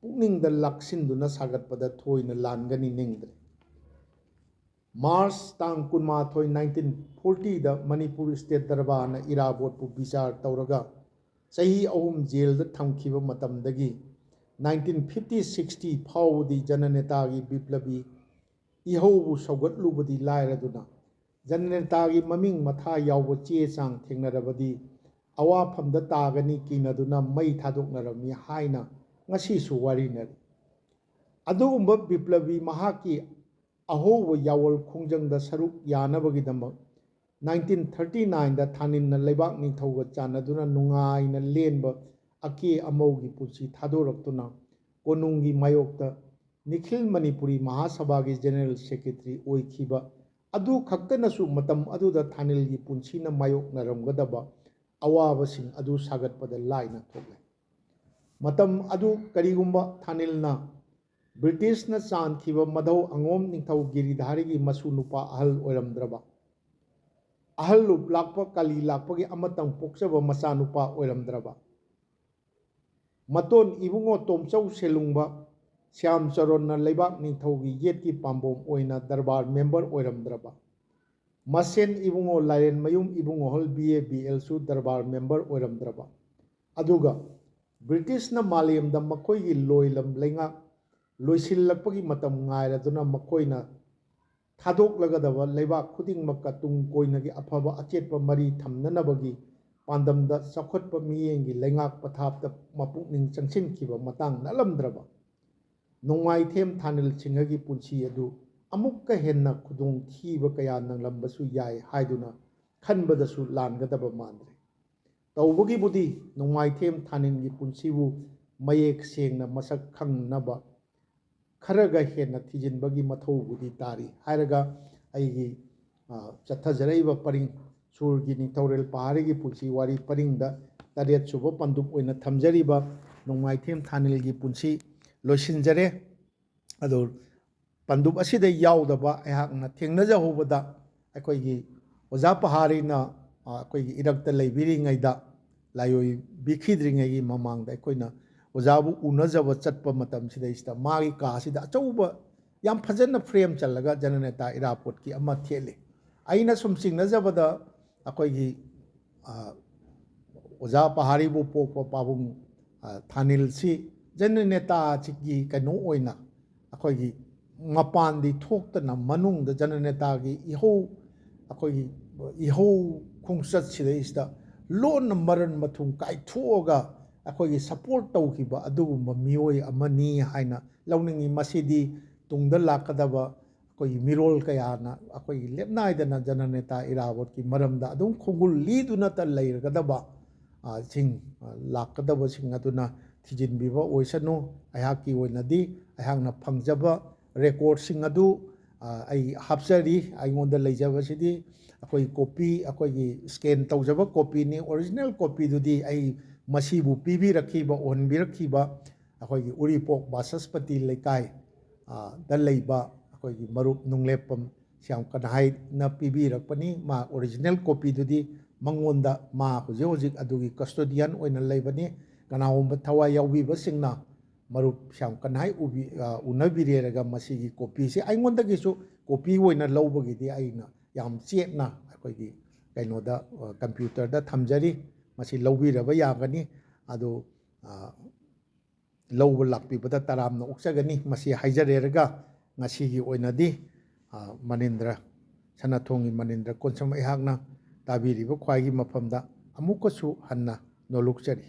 ꯄꯨꯛꯅꯤꯡꯗ ꯂꯥꯛꯁꯤꯟꯗꯨꯅ ꯁꯥꯒꯠꯄꯗ ꯊꯣꯏꯅ ꯂꯥꯟꯒꯅꯤ ꯅꯤꯡꯗ꯭ꯔꯦ꯫ ꯃꯥꯔꯆ ꯇꯥꯡ ꯀꯨꯟꯃꯥꯊꯣꯏ, ꯅꯥꯏꯟꯇꯤꯟ ꯐꯣꯔꯇꯤꯗ ꯃꯅꯤꯄꯨꯔ ꯁ꯭ꯇꯦꯠ ꯗꯔꯕꯥꯔꯅ ꯏꯔꯥꯕꯣꯠꯄꯨ ꯕꯤꯆꯥꯔ ꯇꯧꯔꯒ ꯆꯍꯤ ꯑꯍꯨꯝ ꯖꯦꯜꯗ ꯊꯝꯈꯤꯕ ꯃꯇꯝꯗꯒꯤ ꯅꯥꯏꯟꯇꯤꯟ ꯐꯤꯐꯇꯤ ꯁꯤꯛꯁꯇꯤ ꯐꯥꯎꯕꯗꯤ ꯖꯅꯅꯦꯇꯥꯒꯤ ꯕꯤꯄ꯭ꯂꯕꯤ ꯏꯍꯧꯕꯨ ꯁꯧꯒꯠꯂꯨꯕꯗꯤ ꯂꯥꯏꯔꯗꯨꯅ, ꯖꯅꯅꯦꯇꯥꯒꯤ ꯃꯃꯤꯡ ꯃꯊꯥ ꯌꯥꯎꯕ ꯆꯦ ꯆꯥꯡ ꯊꯦꯡꯅꯔꯕꯗꯤ ꯑꯋꯥꯐꯝꯗ ꯇꯥꯒꯅꯤ ꯀꯤꯅꯗꯨꯅ ꯃꯩ ꯊꯥꯗꯣꯛꯅꯔꯝꯃꯤ ꯍꯥꯏꯅ ꯉꯁꯤꯁꯨ ꯋꯥꯔꯤꯅꯔꯤ꯫ ꯑꯗꯨꯒꯨꯝꯕ ꯕꯤꯄ꯭ꯂꯕꯤ ꯃꯍꯥꯛꯀꯤ ꯑꯍꯧꯕ ꯌꯥꯋꯣꯜ ꯈꯣꯡꯖꯪꯗ ꯁꯔꯨꯛ ꯌꯥꯅꯕꯒꯤꯗꯃꯛ ꯅꯥꯏꯟꯇꯤꯟ ꯊꯥꯔꯇꯤ ꯅꯥꯏꯟꯗ ꯊꯥꯅꯤꯜꯅ ꯂꯩꯕꯥꯛ ꯅꯤꯡꯊꯧꯒ ꯆꯥꯟꯅꯗꯨꯅ ꯅꯨꯡꯉꯥꯏꯅ ꯂꯦꯟꯕ ꯑꯀꯦ ꯑꯃꯧꯒꯤ ꯄꯨꯟꯁꯤ ꯊꯥꯗꯣꯔꯛꯇꯨꯅ ꯀꯣꯅꯨꯡꯒꯤ ꯃꯥꯌꯣꯛꯇ ꯅꯤꯈꯤꯜ ꯃꯅꯤꯄꯨꯔꯤ ꯃꯍꯥꯁꯚꯥꯒꯤ ꯖꯦꯅꯔꯦꯜ ꯁꯦꯀ꯭ꯔꯦꯇꯔꯤ ꯑꯣꯏꯈꯤꯕ ꯑꯗꯨ ꯈꯛꯇꯅꯁꯨ ꯃꯇꯝ ꯑꯗꯨꯗ ꯊꯥꯅꯤꯜꯒꯤ ꯄꯨꯟꯁꯤꯅ ꯃꯥꯌꯣꯛꯅꯔꯝꯒꯗꯕ ꯑꯋꯥꯕꯁꯤꯡ ꯑꯗꯨ ꯁꯥꯒꯠꯄꯗ ꯂꯥꯏꯅ ꯊꯣꯛꯂꯦ꯫ ꯃꯇꯝ ꯑꯗꯨ ꯀꯔꯤꯒꯨꯝꯕ ꯊꯥꯅꯤꯜꯅ ꯕ꯭ꯔꯤꯇꯤꯁꯅ ꯆꯥꯟꯈꯤꯕ ꯃꯙꯧ ꯑꯉꯣꯝ ꯅꯤꯡꯊꯧ ꯒꯤꯔꯤꯙꯥꯔꯤꯒꯤ ꯃꯁꯨ ꯅꯨꯄꯥ ꯑꯍꯜ ꯑꯣꯏꯔꯝꯗ꯭ꯔꯕ, ꯑꯍꯜ ꯂꯨꯞ ꯂꯥꯛꯄ ꯀꯥꯂꯤ ꯂꯥꯛꯄꯒꯤ ꯑꯃꯇꯪ ꯄꯣꯛꯆꯕ ꯃꯆꯥꯅꯨꯄꯥ ꯑꯣꯏꯔꯝꯗ꯭ꯔꯕ, ꯃꯇꯣꯟ ꯏꯕꯨꯡꯉꯣ ꯇꯣꯝꯆꯧ ꯁꯦꯂꯨꯡꯕ ꯁ꯭ꯌꯥꯝꯆꯔꯣꯟꯅ ꯂꯩꯕꯥꯛ ꯅꯤꯡꯊꯧꯒꯤ ꯌꯦꯠꯀꯤ ꯄꯥꯝꯕꯣꯝ ꯑꯣꯏꯅ ꯗꯔꯕꯥꯔ ꯃꯦꯝꯕꯔ ꯑꯣꯏꯔꯝꯗ꯭ꯔꯕ, ꯃꯁꯦꯟ ꯏꯕꯨꯡꯉꯣ ꯂꯥꯏꯔꯦꯟꯃꯌꯨꯝ ꯏꯕꯨꯡꯉꯣꯍꯜ B A B ꯑꯦꯜꯁꯨ darbar member ꯑꯣꯏꯔꯝꯗ꯭ꯔꯕ, ꯑꯗꯨꯒ ꯕ꯭ꯔꯤꯇꯤꯁꯅ ꯃꯥꯂꯦꯝꯗ ꯃꯈꯣꯏꯒꯤ ꯂꯣꯏꯂꯝ ꯂꯩꯉꯥꯛ ꯂꯣꯏꯁꯤꯜꯂꯛꯄꯒꯤ ꯃꯇꯝ ꯉꯥꯏꯔꯗꯨꯅ ꯃꯈꯣꯏꯅ ꯊꯥꯗꯣꯛꯂꯒꯗꯕ ꯂꯩꯕꯥꯛ ꯈꯨꯗꯤꯡꯃꯛꯀ ꯇꯨꯡ ꯀꯣꯏꯅꯒꯤ ꯑꯐꯕ ꯑꯆꯦꯠꯄ ꯃꯔꯤ ꯊꯝꯅꯅꯕꯒꯤ ꯄꯥꯟꯗꯝꯗ ꯆꯥꯎꯈꯠꯄ ꯃꯤꯠꯌꯦꯡꯒꯤ ꯂꯩꯉꯥꯛ ꯄꯊꯥꯞꯇ ꯃꯄꯨꯛꯅꯤꯡ ꯆꯪꯁꯤꯟꯈꯤꯕ ꯃꯇꯥꯡ ꯅꯠꯂꯝꯗ꯭ꯔꯕ ꯅꯣꯡꯃꯥꯏꯊꯦꯝ ꯊꯥꯅꯤꯜ ꯁꯤꯡꯍꯒꯤ ꯄꯨꯟꯁꯤ ꯑꯗꯨ ꯑꯃꯨꯛꯀ ꯍꯦꯟꯅ ꯈꯨꯗꯣꯡꯊꯤꯕ ꯀꯌꯥ ꯅꯪꯂꯝꯕꯁꯨ ꯌꯥꯏ ꯍꯥꯏꯗꯨꯅ ꯈꯟꯕꯗꯁꯨ ꯂꯥꯟꯒꯗꯕ ꯃꯥꯟꯗ꯭ꯔꯦ꯫ ꯇꯧꯕꯒꯤꯕꯨꯗꯤ ꯅꯣꯡꯃꯥꯏꯊꯦꯝ ꯊꯥꯅꯤꯜꯒꯤ ꯄꯨꯟꯁꯤꯕꯨ ꯃꯌꯦꯛ ꯁꯦꯡꯅ ꯃꯁꯛ ꯈꯪꯅꯕ ꯈꯔꯒ ꯍꯦꯟꯅ ꯊꯤꯖꯤꯟꯕꯒꯤ ꯃꯊꯧꯕꯨꯗꯤ ꯇꯥꯔꯤ ꯍꯥꯏꯔꯒ ꯑꯩꯒꯤ, ꯑ, ꯆꯠꯊꯖꯔꯛꯏꯕ ꯄꯔꯤꯡ ꯁꯨꯔꯒꯤ ꯅꯤꯡꯊꯧꯔꯦꯜ ꯄꯍꯥꯔꯤꯒꯤ ꯄꯨꯟꯁꯤ ꯋꯥꯔꯤ ꯄꯔꯤꯡꯗ ꯇꯔꯦꯠ ꯁꯨꯕ ꯄꯟꯗꯨꯞ ꯑꯣꯏꯅ ꯊꯝꯖꯔꯤꯕ ꯅꯣꯡꯃꯥꯏꯊꯦꯝ ꯊꯥꯅꯤꯜꯒꯤ ꯄꯨꯟꯁꯤ ꯂꯣꯏꯁꯤꯟꯖꯔꯦ꯫ ꯑꯗꯨ ꯄꯟꯗꯨꯞ ꯑꯁꯤꯗ ꯌꯥꯎꯗꯕ ꯑꯩꯍꯥꯛꯅ ꯊꯦꯡꯅꯖꯍꯧꯕꯗ ꯑꯩꯈꯣꯏꯒꯤ ꯑꯣꯖꯥ ꯄꯍꯥꯔꯤꯅ, ꯑ, ꯑꯩꯈꯣꯏꯒꯤ ꯏꯔꯛꯇ ꯂꯩꯕꯤꯔꯤꯉꯩꯗ, ꯂꯥꯏꯑꯣꯏꯕꯤꯈꯤꯗ꯭ꯔꯤꯉꯩꯒꯤ ꯃꯃꯥꯡꯗ ꯑꯩꯈꯣꯏꯅ ꯑꯣꯖꯥꯕꯨ ꯎꯅꯖꯕ ꯆꯠꯄ ꯃꯇꯝꯁꯤꯗꯩꯁꯤꯗ ꯃꯥꯒꯤ ꯀꯥꯁꯤꯗ ꯑꯆꯧꯕ, ꯌꯥꯝ ꯐꯖꯅ ꯐ꯭ꯔꯦꯝ ꯆꯜꯂꯒ ꯖꯅꯅꯦꯇꯥ ꯏꯔꯥꯕꯣꯠꯀꯤ ꯑꯃ ꯊꯦꯠꯂꯤ꯫ ꯑꯩꯅ ꯁꯨꯝ ꯆꯤꯡꯅꯖꯕꯗ ꯑꯩꯈꯣꯏꯒꯤ, ꯑ, ꯑꯣꯖꯥ ꯄꯍꯥꯔꯤꯕꯨ ꯄꯣꯛꯄ ꯄꯥꯕꯨꯡ, ꯑ, ꯊꯥꯅꯤꯜꯁꯤ ꯖꯅꯅꯦꯇꯥꯁꯤꯒꯤ ꯀꯩꯅꯣ ꯑꯣꯏꯅ ꯑꯩꯈꯣꯏꯒꯤ ꯃꯄꯥꯟꯗꯤ ꯊꯣꯛꯇꯅ ꯃꯅꯨꯡꯗ ꯖꯅꯅꯦꯇꯥꯒꯤ ꯏꯍꯧ, ꯑꯩꯈꯣꯏꯒꯤ ꯏꯍꯧ ꯈꯣꯡꯆꯠꯁꯤꯗꯩꯁꯤꯗ ꯂꯣꯟꯅ ꯃꯔꯟ ꯃꯊꯨꯝ ꯀꯥꯏꯊꯣꯛꯑꯒ ꯑꯩꯈꯣꯏꯒꯤ ꯁꯄꯣꯔꯠ ꯇꯧꯈꯤꯕ ꯑꯗꯨꯒꯨꯝꯕ ꯃꯤꯑꯣꯏ ꯑꯃꯅꯤ ꯍꯥꯏꯅ ꯂꯧꯅꯤꯡꯏ꯫ ꯃꯁꯤꯗꯤ ꯇꯨꯡꯗ ꯂꯥꯛꯀꯗꯕ ꯑꯩꯈꯣꯏꯒꯤ ꯃꯤꯔꯣꯜ ꯀꯌꯥꯅ ꯑꯩꯈꯣꯏꯒꯤ ꯂꯦꯞꯅꯥꯏꯗꯅ ꯖꯅꯅꯦꯇꯥ ꯏꯔꯥꯕꯣꯠꯀꯤ ꯃꯔꯝꯗ ꯑꯗꯨꯝ ꯈꯣꯡꯒꯨꯜ ꯂꯤꯗꯨꯅꯇ ꯂꯩꯔꯒꯗꯕ, ꯑ, ꯁꯤꯡ, ꯑ, ꯂꯥꯛꯀꯗꯕꯁꯤꯡ ꯑꯗꯨꯅ ꯊꯤꯖꯤꯟꯕꯤꯕ ꯑꯣꯏꯁꯅꯨ꯫ ꯑꯩꯍꯥꯛꯀꯤ ꯑꯣꯏꯅꯗꯤ ꯑꯩꯍꯥꯛꯅ ꯐꯪꯖꯕ ꯔꯦꯀꯣꯔꯠꯁꯤꯡ ꯑꯗꯨ, ꯑ, ꯑꯩ ꯍꯥꯞꯆꯔꯤ꯫ ꯑꯩꯉꯣꯟꯗ ꯂꯩꯖꯕꯁꯤꯗꯤ ꯑꯩꯈꯣꯏ ꯀꯣꯄꯤ, ꯑꯩꯈꯣꯏꯒꯤ ꯁ꯭ꯀꯦꯟ ꯇꯧꯖꯕ ꯀꯣꯄꯤꯅꯤ꯫ ꯑꯣꯔꯤꯖꯤꯅꯦꯜ ꯀꯣꯄꯤꯗꯨꯗꯤ ꯑꯩ ꯃꯁꯤꯕꯨ ꯄꯤꯕꯤꯔꯛꯈꯤꯕ, ꯎꯍꯟꯕꯤꯔꯛꯈꯤꯕ ꯑꯩꯈꯣꯏꯒꯤ ꯎꯔꯤꯄꯣꯛ ꯕꯥꯆꯁꯄꯇꯤ ꯂꯩꯀꯥꯏ, ꯑ, ꯗ ꯂꯩꯕ ꯑꯩꯈꯣꯏꯒꯤ ꯃꯔꯨꯞ ꯅꯨꯡꯂꯦꯞꯄꯝ ꯁ꯭ꯌꯥꯝ ꯀꯟꯍꯥꯏꯅ ꯄꯤꯕꯤꯔꯛꯄꯅꯤ꯫ ꯃꯥ ꯑꯣꯔꯤꯖꯤꯅꯦꯜ ꯀꯣꯄꯤꯗꯨꯗꯤ ꯃꯉꯣꯟꯗ, ꯃꯥ ꯍꯧꯖꯤꯛ ꯍꯧꯖꯤꯛ ꯑꯗꯨꯒꯤ ꯀꯁꯇꯣꯗꯤꯌꯟ ꯑꯣꯏꯅ ꯂꯩꯕꯅꯤ꯫ ꯀꯅꯥꯒꯨꯝꯕ ꯊꯋꯥꯏ ꯌꯥꯎꯕꯤꯕꯁꯤꯡꯅ ꯃꯔꯨꯞ ꯁ꯭ꯌꯥꯝ ꯀꯟꯍꯥꯏ ꯎꯕꯤ-, ꯑ, ꯎꯅꯕꯤꯔꯦꯔꯒ ꯃꯁꯤꯒꯤ ꯀꯣꯄꯤꯁꯤ ꯑꯩꯉꯣꯟꯗꯒꯤꯁꯨ ꯀꯣꯄꯤ ꯑꯣꯏꯅ ꯂꯧꯕꯒꯤꯗꯤ ꯑꯩꯅ ꯌꯥꯝ ꯆꯦꯠꯅ ꯑꯩꯈꯣꯏꯒꯤ ꯀꯩꯅꯣꯗ, ꯑ, ꯀꯝꯄ꯭ꯌꯨꯇꯔꯗ ꯊꯝꯖꯔꯤ꯫ ꯃꯁꯤ ꯂꯧꯕꯤꯔꯕ ꯌꯥꯒꯅꯤ꯫ ꯑꯗꯨ, ꯑ, ꯂꯧꯕ ꯂꯥꯛꯄꯤꯕꯗ ꯇꯔꯥꯝꯅ ꯑꯣꯛꯆꯒꯅꯤ꯫ ꯃꯁꯤ ꯍꯥꯏꯖꯔꯦꯔꯒ ꯉꯁꯤꯒꯤ ꯑꯣꯏꯅꯗꯤ, ꯑ, ꯃꯅꯤꯟꯗ꯭ꯔ, ꯁꯅꯥꯊꯣꯡꯒꯤ ꯃꯅꯤꯟꯗ꯭ꯔ ꯀꯣꯟꯁꯝ ꯑꯩꯍꯥꯛꯅ ꯇꯥꯕꯤꯔꯤꯕ ꯈ꯭ꯋꯥꯏꯒꯤ ꯃꯐꯝꯗ ꯑꯃꯨꯛꯀꯁꯨ ꯍꯟꯅ ꯅꯣꯂꯨꯛꯆꯔꯤ꯫